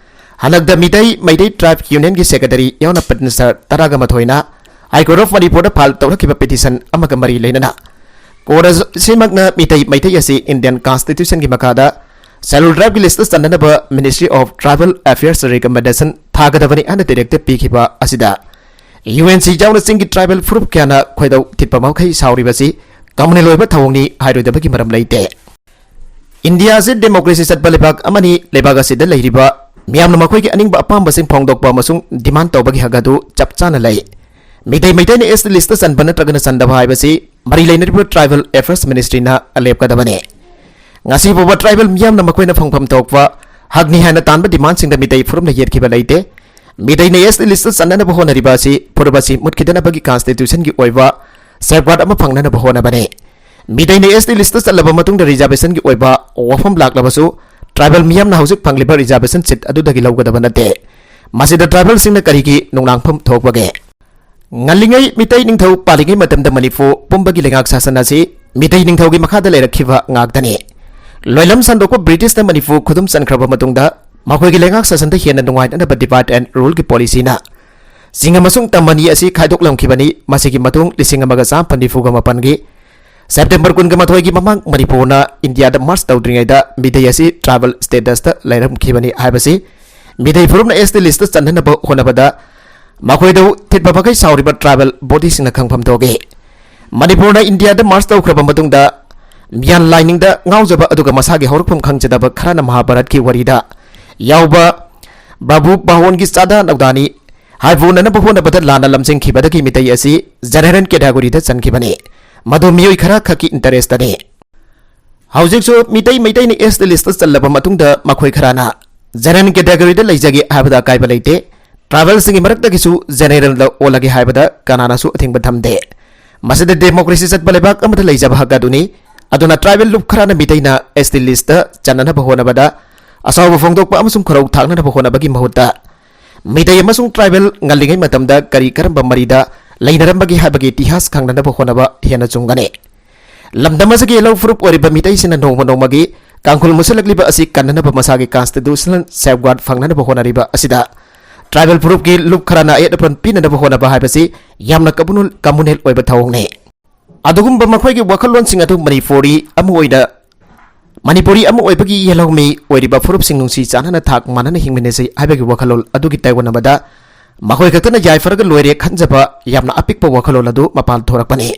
ꯍꯟꯗꯛꯇ ꯃꯤꯇꯩ ꯃꯩꯇꯩ Tribe Unionꯒꯤ secretary ꯌꯥꯎꯅ petitioner ꯇꯔꯥꯒ ꯃꯥꯊꯣꯏꯅ High Court of ꯃꯅꯤꯄꯨꯔꯗ file ꯇꯧꯔꯛꯈꯤꯕ petition ꯑꯃꯒ ꯃꯔꯤ ꯂꯩꯅꯅ court ꯑꯁꯤꯃꯛꯅ ꯃꯤꯇꯩ ꯃꯩꯇꯩ ꯑꯁꯤ Indian Constitutionꯒꯤ ꯃꯈꯥꯗ Scheduled Tribeꯀꯤ listꯇ ꯆꯟꯅꯅꯕ Ministry of Tribal Affairs recommendation ꯊꯥꯒꯗꯕꯅꯤ ꯍꯥꯏꯅ directive ꯄꯤꯈꯤꯕ ꯑꯁꯤꯗ UNC ꯌꯥꯎꯅ ꯆꯤꯡꯒꯤ tribal ꯐꯨꯔꯨꯞ ꯀꯌꯥꯅ ꯈꯣꯏꯗꯧ ꯊꯤꯠꯄ ꯃꯈꯩ ꯁꯥꯎꯔꯤꯕꯁꯤ communal ꯑꯣꯏꯕ ꯊꯧꯑꯣꯡꯅꯤ ꯍꯥꯏꯔꯣꯏꯗꯕꯒꯤ ꯃꯔꯝ ꯂꯩꯇꯦ꯫ ꯏꯟꯗꯤꯌꯥ ꯑꯁꯤ democracy ꯆꯠꯄ ꯂꯩꯕꯥꯛ ꯑꯃꯅꯤ꯫ ꯂꯩꯕꯥꯛ ꯑꯁꯤꯗ ꯂꯩꯔꯤꯕ ꯃꯤꯌꯥꯝꯅ ꯃꯈꯣꯏꯒꯤ ꯑꯅꯤꯡꯕ ꯑꯄꯥꯝꯕꯁꯤꯡ ꯐꯣꯡꯗꯣꯛꯄ ꯑꯃꯁꯨꯡ demand ꯇꯧꯕꯒꯤ ꯍꯛ ꯑꯗꯨ ꯆꯞ ꯆꯥꯅ ꯂꯩ꯫ ꯃꯤꯇꯩ ꯃꯩꯇꯩꯅ S T listꯇ ꯆꯟꯕ ꯅꯠꯇ꯭ꯔꯒꯅ ꯆꯟꯗꯕ ꯍꯥꯏꯕꯁꯤ ꯃꯔꯤ ꯂꯩꯅꯔꯤꯕ Tribal Affairs Ministryꯅ ꯂꯦꯞꯀꯗꯕꯅꯤ꯫ ꯉꯁꯤ ꯐꯥꯎꯕ tribal ꯃꯤꯌꯥꯝꯅ ꯃꯈꯣꯏꯅ ꯐꯪꯐꯝ ꯊꯣꯛꯄ ꯍꯛꯅꯤ ꯍꯥꯏꯅ ꯇꯥꯟꯕ demandꯁꯤꯡꯗ ꯃꯤꯇꯩ ꯐꯨꯔꯨꯞꯅ ꯌꯦꯠꯈꯤꯕ ꯂꯩꯇꯦ꯫ ꯃꯤꯇꯩꯅ S T listꯇ ꯆꯟꯅꯅꯕ ꯍꯣꯠꯅꯔꯤꯕ ꯑꯁꯤ ꯐꯨꯔꯨꯞ ꯑꯁꯤ ꯃꯨꯠꯈꯤꯗꯅꯕꯒꯤ Constitutionꯒꯤ ꯑꯣꯏꯕ safeguard ꯑꯃ ꯐꯪꯅꯅꯕ ꯍꯣꯠꯅꯕꯅꯤ꯫ ꯃꯤꯇꯩꯅ S T listꯇ ꯆꯜꯂꯕ ꯃꯇꯨꯡꯗ reservationꯒꯤ ꯑꯣꯏꯕ ꯋꯥꯐꯝ ꯂꯥꯛꯂꯕꯁꯨ tribal ꯃꯤꯌꯥꯝꯅ ꯍꯧꯖꯤꯛ ꯐꯪꯂꯤꯕ reservation seat ꯑꯗꯨꯗꯒꯤ ꯂꯧꯒꯗꯕ ꯅꯠꯇꯦ꯫ ꯃꯁꯤꯗ ꯇ꯭ꯔꯥꯏꯕꯦꯜꯁꯤꯡꯅ ꯀꯔꯤꯒꯤ ꯅꯨꯡꯅꯥꯡꯐꯝ ꯊꯣꯛꯄꯒꯦ? ꯉꯜꯂꯤꯉꯩ ꯃꯤꯇꯩ ꯅꯤꯡꯊꯧ ꯄꯥꯜꯂꯤꯉꯩ ꯃꯇꯝꯗ ꯃꯅꯤꯄꯨꯔ ꯄꯨꯝꯕꯒꯤ ꯂꯩꯉꯥꯛ ꯁꯥꯁꯟ ꯑꯁꯤ ꯃꯤꯇꯩ ꯅꯤꯡꯊꯧꯒꯤ ꯃꯈꯥꯗ ꯂꯩꯔꯛꯈꯤꯕ ꯉꯥꯛꯇꯅꯤ꯫ ꯂꯣꯏꯂꯝ ꯁꯟꯗꯣꯛꯄ ꯕ꯭ꯔꯤꯇꯤꯁꯅ ꯃꯅꯤꯄꯨꯔ ꯈꯨꯗꯨꯝ ꯆꯟꯈ꯭ꯔꯕ ꯃꯇꯨꯡꯗ ꯃꯈꯣꯏꯒꯤ ꯂꯩꯉꯥꯛ ꯁꯥꯁꯟꯗ ꯍꯦꯟꯅ ꯅꯨꯡꯉꯥꯏꯅꯅꯕ divide and ruleꯒꯤ policyꯅ ꯆꯤꯡ ꯑꯃꯁꯨꯡ ꯇꯝ ꯑꯅꯤ ꯑꯁꯤ ꯈꯥꯏꯗꯣꯛꯂꯝꯈꯤꯕꯅꯤ꯫ ꯃꯁꯤꯒꯤ ꯃꯇꯨꯡ ꯂꯤꯁꯤꯡ ꯑꯃꯒ ꯆꯥꯃꯥꯄꯟ ꯅꯤꯐꯨꯒ ꯃꯥꯄꯟꯒꯤ September ꯀꯨꯟꯒ ꯃꯥꯊꯣꯏꯒꯤ ꯃꯃꯥꯡ ꯃꯅꯤꯄꯨꯔꯅ ꯏꯟꯗꯤꯌꯥꯗ merge ꯇꯧꯗ꯭ꯔꯤꯉꯩꯗ ꯃꯤꯇꯩ ꯑꯁꯤ tribal statusꯇ ꯂꯩꯔꯝꯈꯤꯕꯅꯤ ꯍꯥꯏꯕꯁꯤ ꯃꯤꯇꯩ ꯐꯨꯔꯨꯞꯅ ST listꯇ ꯆꯟꯅꯅꯕ ꯍꯣꯠꯅꯕꯗ ꯃꯈꯣꯏꯗ ꯊꯤꯠꯄ ꯃꯈꯩ ꯁꯥꯎꯔꯤꯕ tribal bodyꯁꯤꯡꯅ ꯈꯪꯐꯝ ꯊꯣꯛꯏ꯫ ꯃꯅꯤꯄꯨꯔꯅ ꯏꯟꯗꯤꯌꯥꯗ merge ꯇꯧꯈ꯭ꯔꯕ ꯃꯇꯨꯡꯗ ꯃꯤꯌꯥꯟ ꯂꯥꯏꯅꯤꯡꯗ ꯉꯥꯎꯖꯕ ꯑꯗꯨꯒ ꯃꯁꯥꯒꯤ ꯍꯧꯔꯛꯐꯝ ꯈꯪꯖꯗꯕ ꯈꯔꯅ ꯃꯍꯥꯚꯥꯔꯠꯀꯤ ꯋꯥꯔꯤꯗ ꯌꯥꯎꯕ ꯕ꯭ꯔꯚꯨ ꯕꯥꯍꯣꯟꯒꯤ ꯆꯥꯗꯥ ꯅꯧꯗꯥꯅꯤ ꯍꯥꯏꯕ ꯎꯅꯅꯕ ꯍꯣꯠꯅꯕꯗ ꯂꯥꯟꯅ ꯂꯝꯖꯤꯡꯈꯤꯕꯗꯒꯤ ꯃꯤꯇꯩ ꯑꯁꯤ general categoryꯗ ꯆꯟꯈꯤꯕꯅꯤ꯫ ꯃꯗꯨ ꯃꯤꯑꯣꯏ ꯈꯔ ꯈꯛꯀꯤ interestꯇꯅꯤ꯫ ꯍꯧꯖꯤꯛꯁꯨ ꯃꯤꯇꯩ ꯃꯩꯇꯩꯅ ST listꯇ ꯆꯜꯂꯕ ꯃꯇꯨꯡꯗ ꯃꯈꯣꯏ ꯈꯔꯅ general categoryꯗ ꯂꯩꯖꯒꯦ ꯍꯥꯏꯕꯗ ꯑꯀꯥꯏꯕ ꯂꯩꯇꯦ꯫ Tribalꯁꯤꯡꯒꯤ ꯃꯔꯛꯇꯒꯤꯁꯨ generalꯗ ꯑꯣꯜꯂꯒꯦ ꯍꯥꯏꯕꯗ ꯀꯅꯥꯅꯁꯨ ꯑꯊꯤꯡꯕ ꯊꯝꯗꯦ꯫ ꯃꯁꯤꯗ democracy ꯆꯠꯄ ꯂꯩꯕꯥꯛ ꯑꯃꯗ ꯂꯩꯖꯕ ꯍꯛ ꯑꯗꯨꯅꯤ꯫ ꯑꯗꯨꯅ tribal ꯂꯨꯞ ꯈꯔꯅ ꯃꯤꯇꯩꯅ ST listꯇ ꯆꯟꯅꯅꯕ ꯍꯣꯠꯅꯕꯗ ꯑꯁꯥꯎꯕ ꯐꯣꯡꯗꯣꯛꯄ ꯑꯃꯁꯨꯡ ꯈꯨꯔꯧ ꯊꯥꯡꯅꯅꯕ ꯍꯣꯠꯅꯕꯒꯤ ꯃꯍꯨꯠꯇ ꯃꯤꯇꯩ ꯑꯃꯁꯨꯡ tribal ꯉꯜꯂꯤꯉꯩ ꯃꯇꯝꯗ ꯀꯔꯤ ꯀꯔꯝꯕ ꯃꯔꯤꯗ ꯂꯩꯅꯔꯝꯕꯒꯦ ꯍꯥꯏꯕꯒꯤ ꯏꯇꯤꯍꯥꯁ ꯈꯪꯅꯅꯕ ꯍꯣꯠꯅꯕ ꯍꯦꯟꯅ ꯆꯨꯝꯒꯅꯤ꯫ ꯂꯝꯗꯝ ꯑꯁꯤꯒꯤ ꯂꯧ ꯐꯨꯔꯨꯞ ꯑꯣꯏꯔꯤꯕ ꯃꯤꯇꯩꯁꯤꯡꯅ ꯅꯣꯡꯃ ꯅꯣꯡꯃꯒꯤ ꯀꯥꯡꯈꯨꯜ ꯃꯨꯁꯜꯂꯛꯂꯤꯕ ꯑꯁꯤ ꯀꯟꯅꯅꯕ ꯃꯁꯥꯒꯤ constitutional safeguard ꯐꯪꯅꯅꯕ ꯍꯣꯠꯅꯔꯤꯕ ꯑꯁꯤꯗ tribal ꯐꯨꯔꯨꯞꯀꯤ ꯂꯨꯞ ꯈꯔꯅ ꯑꯌꯦꯠ ꯑꯄꯟ ꯄꯤꯅꯅꯕ ꯍꯣꯠꯅꯕ ꯍꯥꯏꯕꯁꯤ ꯌꯥꯝꯅ communal, communal ꯑꯣꯏꯕ ꯊꯧꯑꯣꯡꯅꯤ꯫ ꯑꯗꯨꯒꯨꯝꯕ ꯃꯈꯣꯏꯒꯤ ꯋꯥꯈꯜꯂꯣꯟꯁꯤꯡ ꯑꯗꯨ ꯃꯅꯤꯄꯨꯔꯤ ꯑꯃ ꯑꯣꯏꯅ, ꯃꯅꯤꯄꯨꯔꯤ ꯑꯃ ꯑꯣꯏꯕꯒꯤ ꯌꯦꯜꯍꯧꯃꯤ ꯑꯣꯏꯔꯤꯕ ꯐꯨꯔꯨꯞꯁꯤꯡ ꯅꯨꯡꯁꯤ ꯆꯥꯟꯅꯅ ꯊꯥꯛ ꯃꯥꯟꯅꯅ ꯍꯤꯡꯃꯤꯟꯅꯁꯤ ꯍꯥꯏꯕꯒꯤ ꯋꯥꯈꯜꯂꯣꯟ ꯑꯗꯨꯒꯤ ꯇꯥꯏꯑꯣꯟꯅꯕꯗ ꯃꯈꯣꯏ ꯈꯛꯇꯅ ꯌꯥꯏꯐꯔꯒ ꯂꯣꯏꯔꯦ ꯈꯟꯖꯕ ꯌꯥꯝꯅ ꯑꯄꯤꯛꯄ ꯋꯥꯈꯜꯂꯣꯟ ꯑꯗꯨ ꯃꯄꯥꯟ ꯊꯣꯔꯛꯄꯅꯤ꯫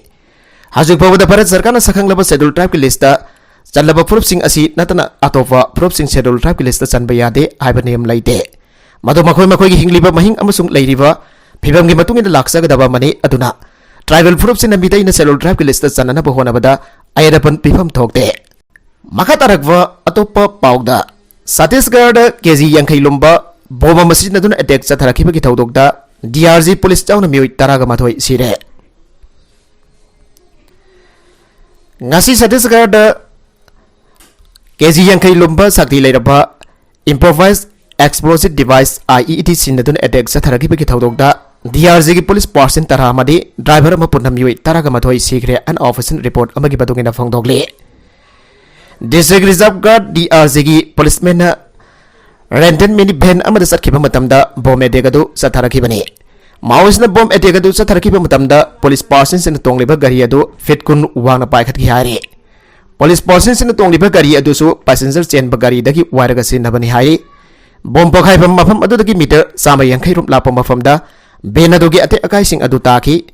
ꯍꯧꯖꯤꯛ ꯐꯥꯎꯕꯗ ꯚꯥꯔꯠ ꯁꯔꯀꯥꯔꯅ ꯁꯛꯈꯪꯂꯕ schedule tribeꯀꯤ listꯇ ꯆꯜꯂꯕ ꯐꯨꯔꯨꯞꯁꯤꯡ ꯑꯁꯤ ꯅꯠꯇꯅ ꯑꯇꯣꯞꯄ ꯐꯨꯔꯨꯞꯁꯤꯡ schedule tribeꯀꯤ listꯇ ꯆꯟꯕ ꯌꯥꯗꯦ ꯍꯥꯏꯕ ꯅꯤꯌꯝ ꯂꯩꯇꯦ꯫ ꯃꯗꯨ ꯃꯈꯣꯏ ꯃꯈꯣꯏꯒꯤ ꯍꯤꯡꯂꯤꯕ ꯃꯍꯤꯡ ꯑꯃꯁꯨꯡ ꯂꯩꯔꯤꯕ ꯐꯤꯕꯝꯒꯤ ꯃꯇꯨꯡ ꯏꯟꯅ ꯂꯥꯛꯆꯒꯗꯕ ꯑꯃꯅꯤ꯫ ꯑꯗꯨꯅ tribal ꯐꯨꯔꯨꯞꯁꯤꯡꯅ ꯃꯤꯇꯩꯅ schedule tribeꯀꯤ listꯇ ꯆꯟꯅꯅꯕ ꯍꯣꯠꯅꯕꯗ ꯑꯌꯦꯠ ꯑꯄꯟ ꯄꯤꯐꯝ ꯊꯣꯛꯇꯦ꯫ ꯃꯈꯥ ꯇꯥꯔꯛꯄ ꯑꯇꯣꯞꯄ ꯄꯥꯎꯗ, ꯆꯇꯤꯁꯒꯔꯗ KG ꯌꯥꯡꯈꯩ ꯂꯨꯝꯕ bomb ꯑꯃ ꯁꯤꯖꯤꯟꯅꯗꯨꯅ attack ꯆꯠꯊꯔꯛꯈꯤꯕꯒꯤ ꯊꯧꯗꯣꯛꯇ DRG police ꯌꯥꯎꯅ ꯃꯤꯑꯣꯏ ꯇꯔꯥꯒ ꯃꯥꯊꯣꯏ ꯁꯤꯔꯦ꯫ ꯉꯁꯤ ꯆꯇꯤꯁꯒꯔꯗ KG ꯌꯥꯡꯈꯩ ꯂꯨꯝꯕ ꯁꯛꯇꯤ ꯂꯩꯔꯕ improvised explosive device, I E D, ꯁꯤꯖꯤꯟꯅꯗꯨꯅ attack ꯆꯠꯊꯔꯛꯈꯤꯕꯒꯤ ꯊꯧꯗꯣꯛꯇ D R G ꯒꯤ police personnel ꯇꯔꯥ ꯑꯃꯗꯤ driver ꯑꯃ ꯄꯨꯟꯅ ꯃꯤꯑꯣꯏ ꯇꯔꯥꯒ ꯃꯥꯊꯣꯏ ꯁꯤꯈ꯭ꯔꯦ ꯍꯥꯏꯅ official report ꯑꯃꯒꯤ ꯃꯇꯨꯡ ꯏꯟꯅ ꯐꯣꯡꯗꯣꯛꯂꯤ꯫ District Reserve Guard, D R G ꯒꯤ policeman ꯅ rented mini van ꯑꯃꯗ ꯆꯠꯈꯤꯕ ꯃꯇꯝꯗ bomb attack ꯑꯗꯨ ꯆꯠꯊꯔꯛꯈꯤꯕꯅꯤ꯫ Maoist ꯅ bomb attack ꯑꯗꯨ ꯆꯠꯊꯔꯛꯈꯤꯕ ꯃꯇꯝꯗ police personnel ꯁꯤꯡꯅ ꯇꯣꯡꯂꯤꯕ ꯒꯥꯔꯤ ꯑꯗꯨ feet ꯀꯨꯟ ꯋꯥꯡꯅ ꯄꯥꯏꯈꯠꯈꯤ ꯍꯥꯏꯔꯤ꯫ Police personnel ꯁꯤꯡꯅ ꯇꯣꯡꯂꯤꯕ ꯒꯥꯔꯤ ꯑꯗꯨꯁꯨ passenger ꯆꯦꯟꯕ ꯒꯥꯔꯤꯗꯒꯤ ꯋꯥꯏꯔꯒ ꯁꯤꯖꯤꯟꯅꯕꯅꯤ ꯍꯥꯏꯔꯤ꯫ Bomb ꯄꯣꯈꯥꯏꯐꯝ ꯃꯐꯝ ꯑꯗꯨꯗꯒꯤ meter ꯆꯥꯝꯃ ꯌꯥꯡꯈꯩ ꯔꯣꯝ ꯂꯥꯞꯄ ꯃꯐꯝꯗ van ꯑꯗꯨꯒꯤ ꯑꯇꯦꯛ ꯑꯀꯥꯏꯁꯤꯡ ꯑꯗꯨ ꯇꯥꯈꯤ꯫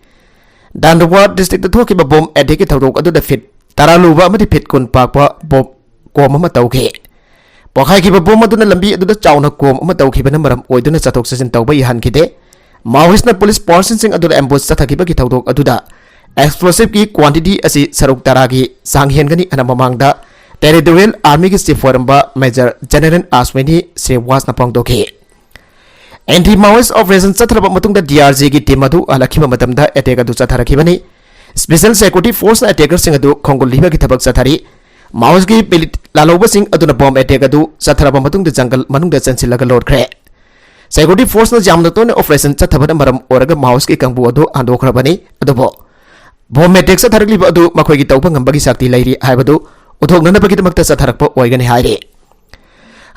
Dandawar district ꯇ ꯊꯣꯛꯈꯤꯕ bomb attack ꯀꯤ ꯊꯧꯗꯣꯛ ꯑꯗꯨꯗ feet ꯇꯔꯥ ꯂꯨꯕ ꯑꯃꯗꯤ feet ꯀꯨꯟ ꯄꯥꯛꯄ bomb ꯀꯣꯝ ꯑꯃ ꯇꯧꯈꯤ꯫ ꯄꯣꯈꯥꯏꯈꯤꯕ bomb ꯑꯗꯨꯅ ꯂꯝꯕꯤ ꯑꯗꯨꯗ ꯆꯥꯎꯅ ꯀꯣꯝ ꯑꯃ ꯇꯧꯈꯤꯕꯅ ꯃꯔꯝ ꯑꯣꯏꯗꯨꯅ ꯆꯠꯊꯣꯛ ꯆꯠꯁꯤꯟ ꯇꯧꯕ ꯌꯥꯍꯟꯈꯤꯗꯦ꯫ Maoist ꯅ police personnel ꯁꯤꯡ ꯑꯗꯨꯗ ambush ꯆꯠꯊꯈꯤꯕꯒꯤ ꯊꯧꯗꯣꯛ ꯑꯗꯨꯗ explosive ꯀꯤ quantity ꯑꯁꯤ ꯁꯔꯨꯛ ꯇꯔꯥꯒꯤ ꯆꯥꯡ ꯍꯦꯟꯒꯅꯤ ꯍꯥꯏꯅ ꯃꯃꯥꯡꯗ Territorial Army ꯒꯤ chief ꯑꯣꯏꯔꯝꯕ Major General Ashwini Srivastava ꯅ ꯐꯣꯡꯗꯣꯛꯈꯤ꯫ Anti Maoist operation ꯆꯠꯊꯔꯕ ꯃꯇꯨꯡꯗ D R G ꯒꯤ team ꯑꯗꯨ ꯍꯜꯂꯛꯈꯤꯕ ꯃꯇꯝꯗ attack ꯑꯗꯨ ꯆꯠꯊꯔꯛꯈꯤꯕꯅꯤ꯫ Special Security Force ꯅ attacker ꯁꯤꯡ ꯑꯗꯨ ꯈꯣꯡꯒꯨꯜ ꯂꯤꯕꯒꯤ ꯊꯕꯛ ꯆꯠꯊꯔꯤ꯫ Maoist ꯀꯤ ꯃꯤꯂꯤꯠ ꯂꯥꯜꯍꯧꯕꯁꯤꯡ ꯑꯗꯨꯅ bomb attack ꯑꯗꯨ ꯆꯠꯊꯔꯕ ꯃꯇꯨꯡꯗ ꯖꯪꯒꯜ ꯃꯅꯨꯡꯗ ꯆꯪꯁꯤꯜꯂꯒ ꯂꯣꯠꯈ꯭ꯔꯦ꯫ Security Force ꯅ ꯌꯥꯝꯅ ꯇꯣꯏꯅ operation ꯆꯠꯊꯕꯅ ꯃꯔꯝ ꯑꯣꯏꯔꯒ Maoist ꯀꯤ ꯀꯥꯡꯕꯨ ꯑꯗꯨ ꯍꯟꯗꯣꯛꯈ꯭ꯔꯕꯅꯤ, ꯑꯗꯨꯕꯨ bomb attack ꯆꯠꯊꯔꯛꯂꯤꯕ ꯑꯗꯨ ꯃꯈꯣꯏꯒꯤ ꯇꯧꯕ ꯉꯝꯕꯒꯤ ꯁꯛꯇꯤ ꯂꯩꯔꯤ ꯍꯥꯏꯕꯗꯨ ꯎꯠꯊꯣꯛꯅꯅꯕꯒꯤꯗꯃꯛꯇ ꯆꯠꯊꯔꯛꯄ ꯑꯣꯏꯒꯅꯤ ꯍꯥꯏꯔꯤ꯫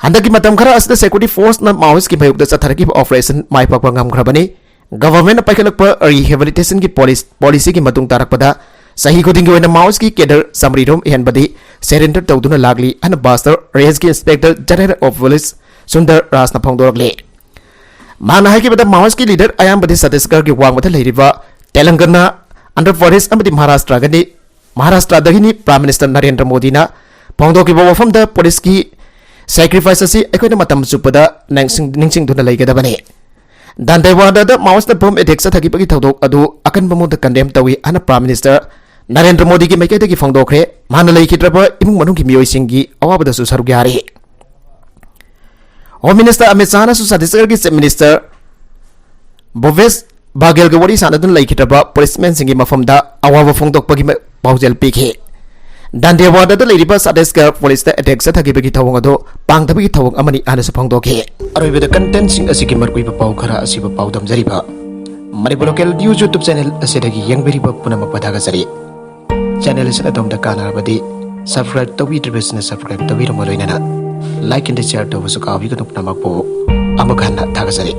ꯍꯟꯗꯛꯀꯤ ꯃꯇꯝ ꯈꯔ ꯑꯁꯤꯗ Security Force ꯅ Maoist ꯀꯤ ꯃꯥꯌꯣꯛꯇ ꯆꯠꯊꯔꯛꯈꯤꯕ operation ꯃꯥꯏ ꯄꯥꯛꯄ ꯉꯝꯈ꯭ꯔꯕꯅꯤ꯫ Government ꯅ ꯄꯥꯏꯈꯠꯂꯛꯄ rehabilitation ꯒꯤ policy, policy ꯒꯤ ꯃꯇꯨꯡ ꯇꯥꯔꯛꯄꯗ ꯆꯍꯤ ꯈꯨꯗꯤꯡꯒꯤ ꯑꯣꯏꯅ Maoist ꯀꯤ cadre ꯆꯥꯃꯔꯤ ꯔꯣꯝ ꯍꯦꯟꯕꯗꯤ surrender ꯇꯧꯗꯨꯅ ꯂꯥꯛꯂꯤ ꯍꯥꯏꯅ Bastar Range ꯀꯤ Inspector General of Police Sundar ꯔꯥꯖꯅ ꯐꯣꯡꯗꯣꯔꯛꯂꯤ꯫ ꯃꯍꯥꯛꯅ ꯍꯥꯏꯈꯤꯕꯗ, Maoist ꯀꯤ leader ꯑꯌꯥꯝꯕꯗꯤ ꯆꯇꯤꯁꯒꯔꯒꯤ ꯋꯥꯡꯃꯗ ꯂꯩꯔꯤꯕ ꯇꯦꯂꯪꯒꯅꯥ, ꯑꯟꯙ꯭ꯔ ꯄ꯭ꯔꯗꯦꯁ ꯑꯃꯗꯤ ꯃꯍꯥꯔꯥꯁꯇ꯭ꯔꯒꯅꯤ꯫ ꯃꯍꯥꯔꯥꯁꯇ꯭ꯔꯗꯒꯤꯅꯤ꯫ Prime Minister ꯅꯔꯦꯟꯗ꯭ꯔ ꯃꯣꯗꯤꯅ ꯐꯣꯡꯗꯣꯛꯈꯤꯕ ꯋꯥꯐꯝꯗ, police ꯀꯤ sacrifice ꯑꯁꯤ ꯑꯩꯈꯣꯏꯅ ꯃꯇꯝ ꯆꯨꯞꯄꯗ ꯅꯤꯡꯁꯤꯡ-, ꯅꯤꯡꯁꯤꯡꯗꯨꯅ ꯂꯩꯒꯗꯕꯅꯤ꯫ ꯗꯥꯟꯇꯦꯋꯥꯗꯥꯗ Maoist ꯅ bomb attack ꯆꯠꯊꯈꯤꯕꯒꯤ ꯊꯧꯗꯣꯛ ꯑꯗꯨ ꯑꯀꯟꯕ ꯃꯑꯣꯡꯗ condemn ꯇꯧꯏ ꯍꯥꯏꯅ Prime Minister ꯅꯔꯦꯟꯗ꯭ꯔ ꯃꯣꯗꯤꯒꯤ ꯃꯥꯏꯀꯩꯗꯒꯤ ꯐꯣꯡꯗꯣꯛꯈ꯭ꯔꯦ꯫ ꯃꯍꯥꯛꯅ ꯂꯩꯈꯤꯗ꯭ꯔꯕ ꯏꯃꯨꯡ ꯃꯅꯨꯡꯒꯤ ꯃꯤꯑꯣꯏꯁꯤꯡꯒꯤ ꯑꯋꯥꯕꯗꯁꯨ ꯁꯔꯨꯛ ꯌꯥꯔꯤ꯫ Home Minister Amit ꯁꯥꯍꯅꯁꯨ ꯆꯇꯤꯁꯒꯔꯒꯤ Chief Minister ꯚꯨꯄꯦꯁ ꯕꯥꯘꯦꯜꯒ ꯋꯥꯔꯤ ꯁꯥꯟꯅꯗꯨꯅ ꯂꯩꯈꯤꯗ꯭ꯔꯕ policeman ꯁꯤꯡꯒꯤ ꯃꯐꯝꯗ ꯑꯋꯥꯕ ꯐꯣꯡꯗꯣꯛꯄꯒꯤ ꯃ-, ꯄꯥꯎꯖꯦꯜ ꯄꯤꯈꯤ꯫ ꯗꯥꯟꯗꯦꯋꯥꯗꯥꯗ ꯂꯩꯔꯤꯕ ꯁꯥꯗꯦꯁꯀ ꯄꯨꯂꯤꯁꯇ ꯑꯦꯇꯦꯛ ꯆꯠꯊꯈꯤꯕꯒꯤ ꯊꯧꯑꯣꯡ ꯑꯗꯨ ꯄꯥꯡꯗꯕꯒꯤ ꯊꯧꯑꯣꯡ ꯑꯃꯅꯤ ꯍꯥꯏꯅꯁꯨ ꯐꯣꯡꯗꯣꯛꯈꯤ꯫ ꯑꯔꯣꯏꯕꯗ ꯀꯟꯇꯦꯟꯁꯤꯡ ꯑꯁꯤꯒꯤ ꯃꯔꯨꯑꯣꯏꯕ ꯄꯥꯎ ꯈꯔ ꯑꯁꯤꯕꯨ ꯄꯥꯎꯗꯝꯖꯔꯤꯕ Manipur local news YouTube channel ꯑꯁꯤꯗꯒꯤ ꯌꯦꯡꯕꯤꯔꯤꯕ ꯄꯨꯝꯅꯃꯛꯄꯨ ꯊꯥꯒꯠꯆꯔꯤ꯫ ꯆꯦꯅꯦꯜ ꯑꯁꯤꯅ ꯑꯗꯣꯝꯗ ꯀꯥꯟꯅꯔꯕꯗꯤ ꯁꯕꯁꯀ꯭ꯔꯥꯏꯕ ꯇꯧꯕꯤꯗ꯭ꯔꯤꯕꯁꯤꯡꯅ ꯁꯕꯁꯀ꯭ꯔꯥꯏꯕ ꯇꯧꯕꯤꯔꯝꯕ ꯂꯣꯏꯅꯅ ꯂꯥꯏꯛ ꯑꯦꯟ ꯁꯤꯌꯥꯔ ꯇꯧꯕꯁꯨ ꯀꯥꯎꯕꯤꯒꯅꯨ꯫ ꯄꯨꯝꯅꯃꯛꯄꯨ ꯑꯃꯨꯛ ꯍꯟꯅ ꯊꯥꯒꯠꯆꯔꯤ꯫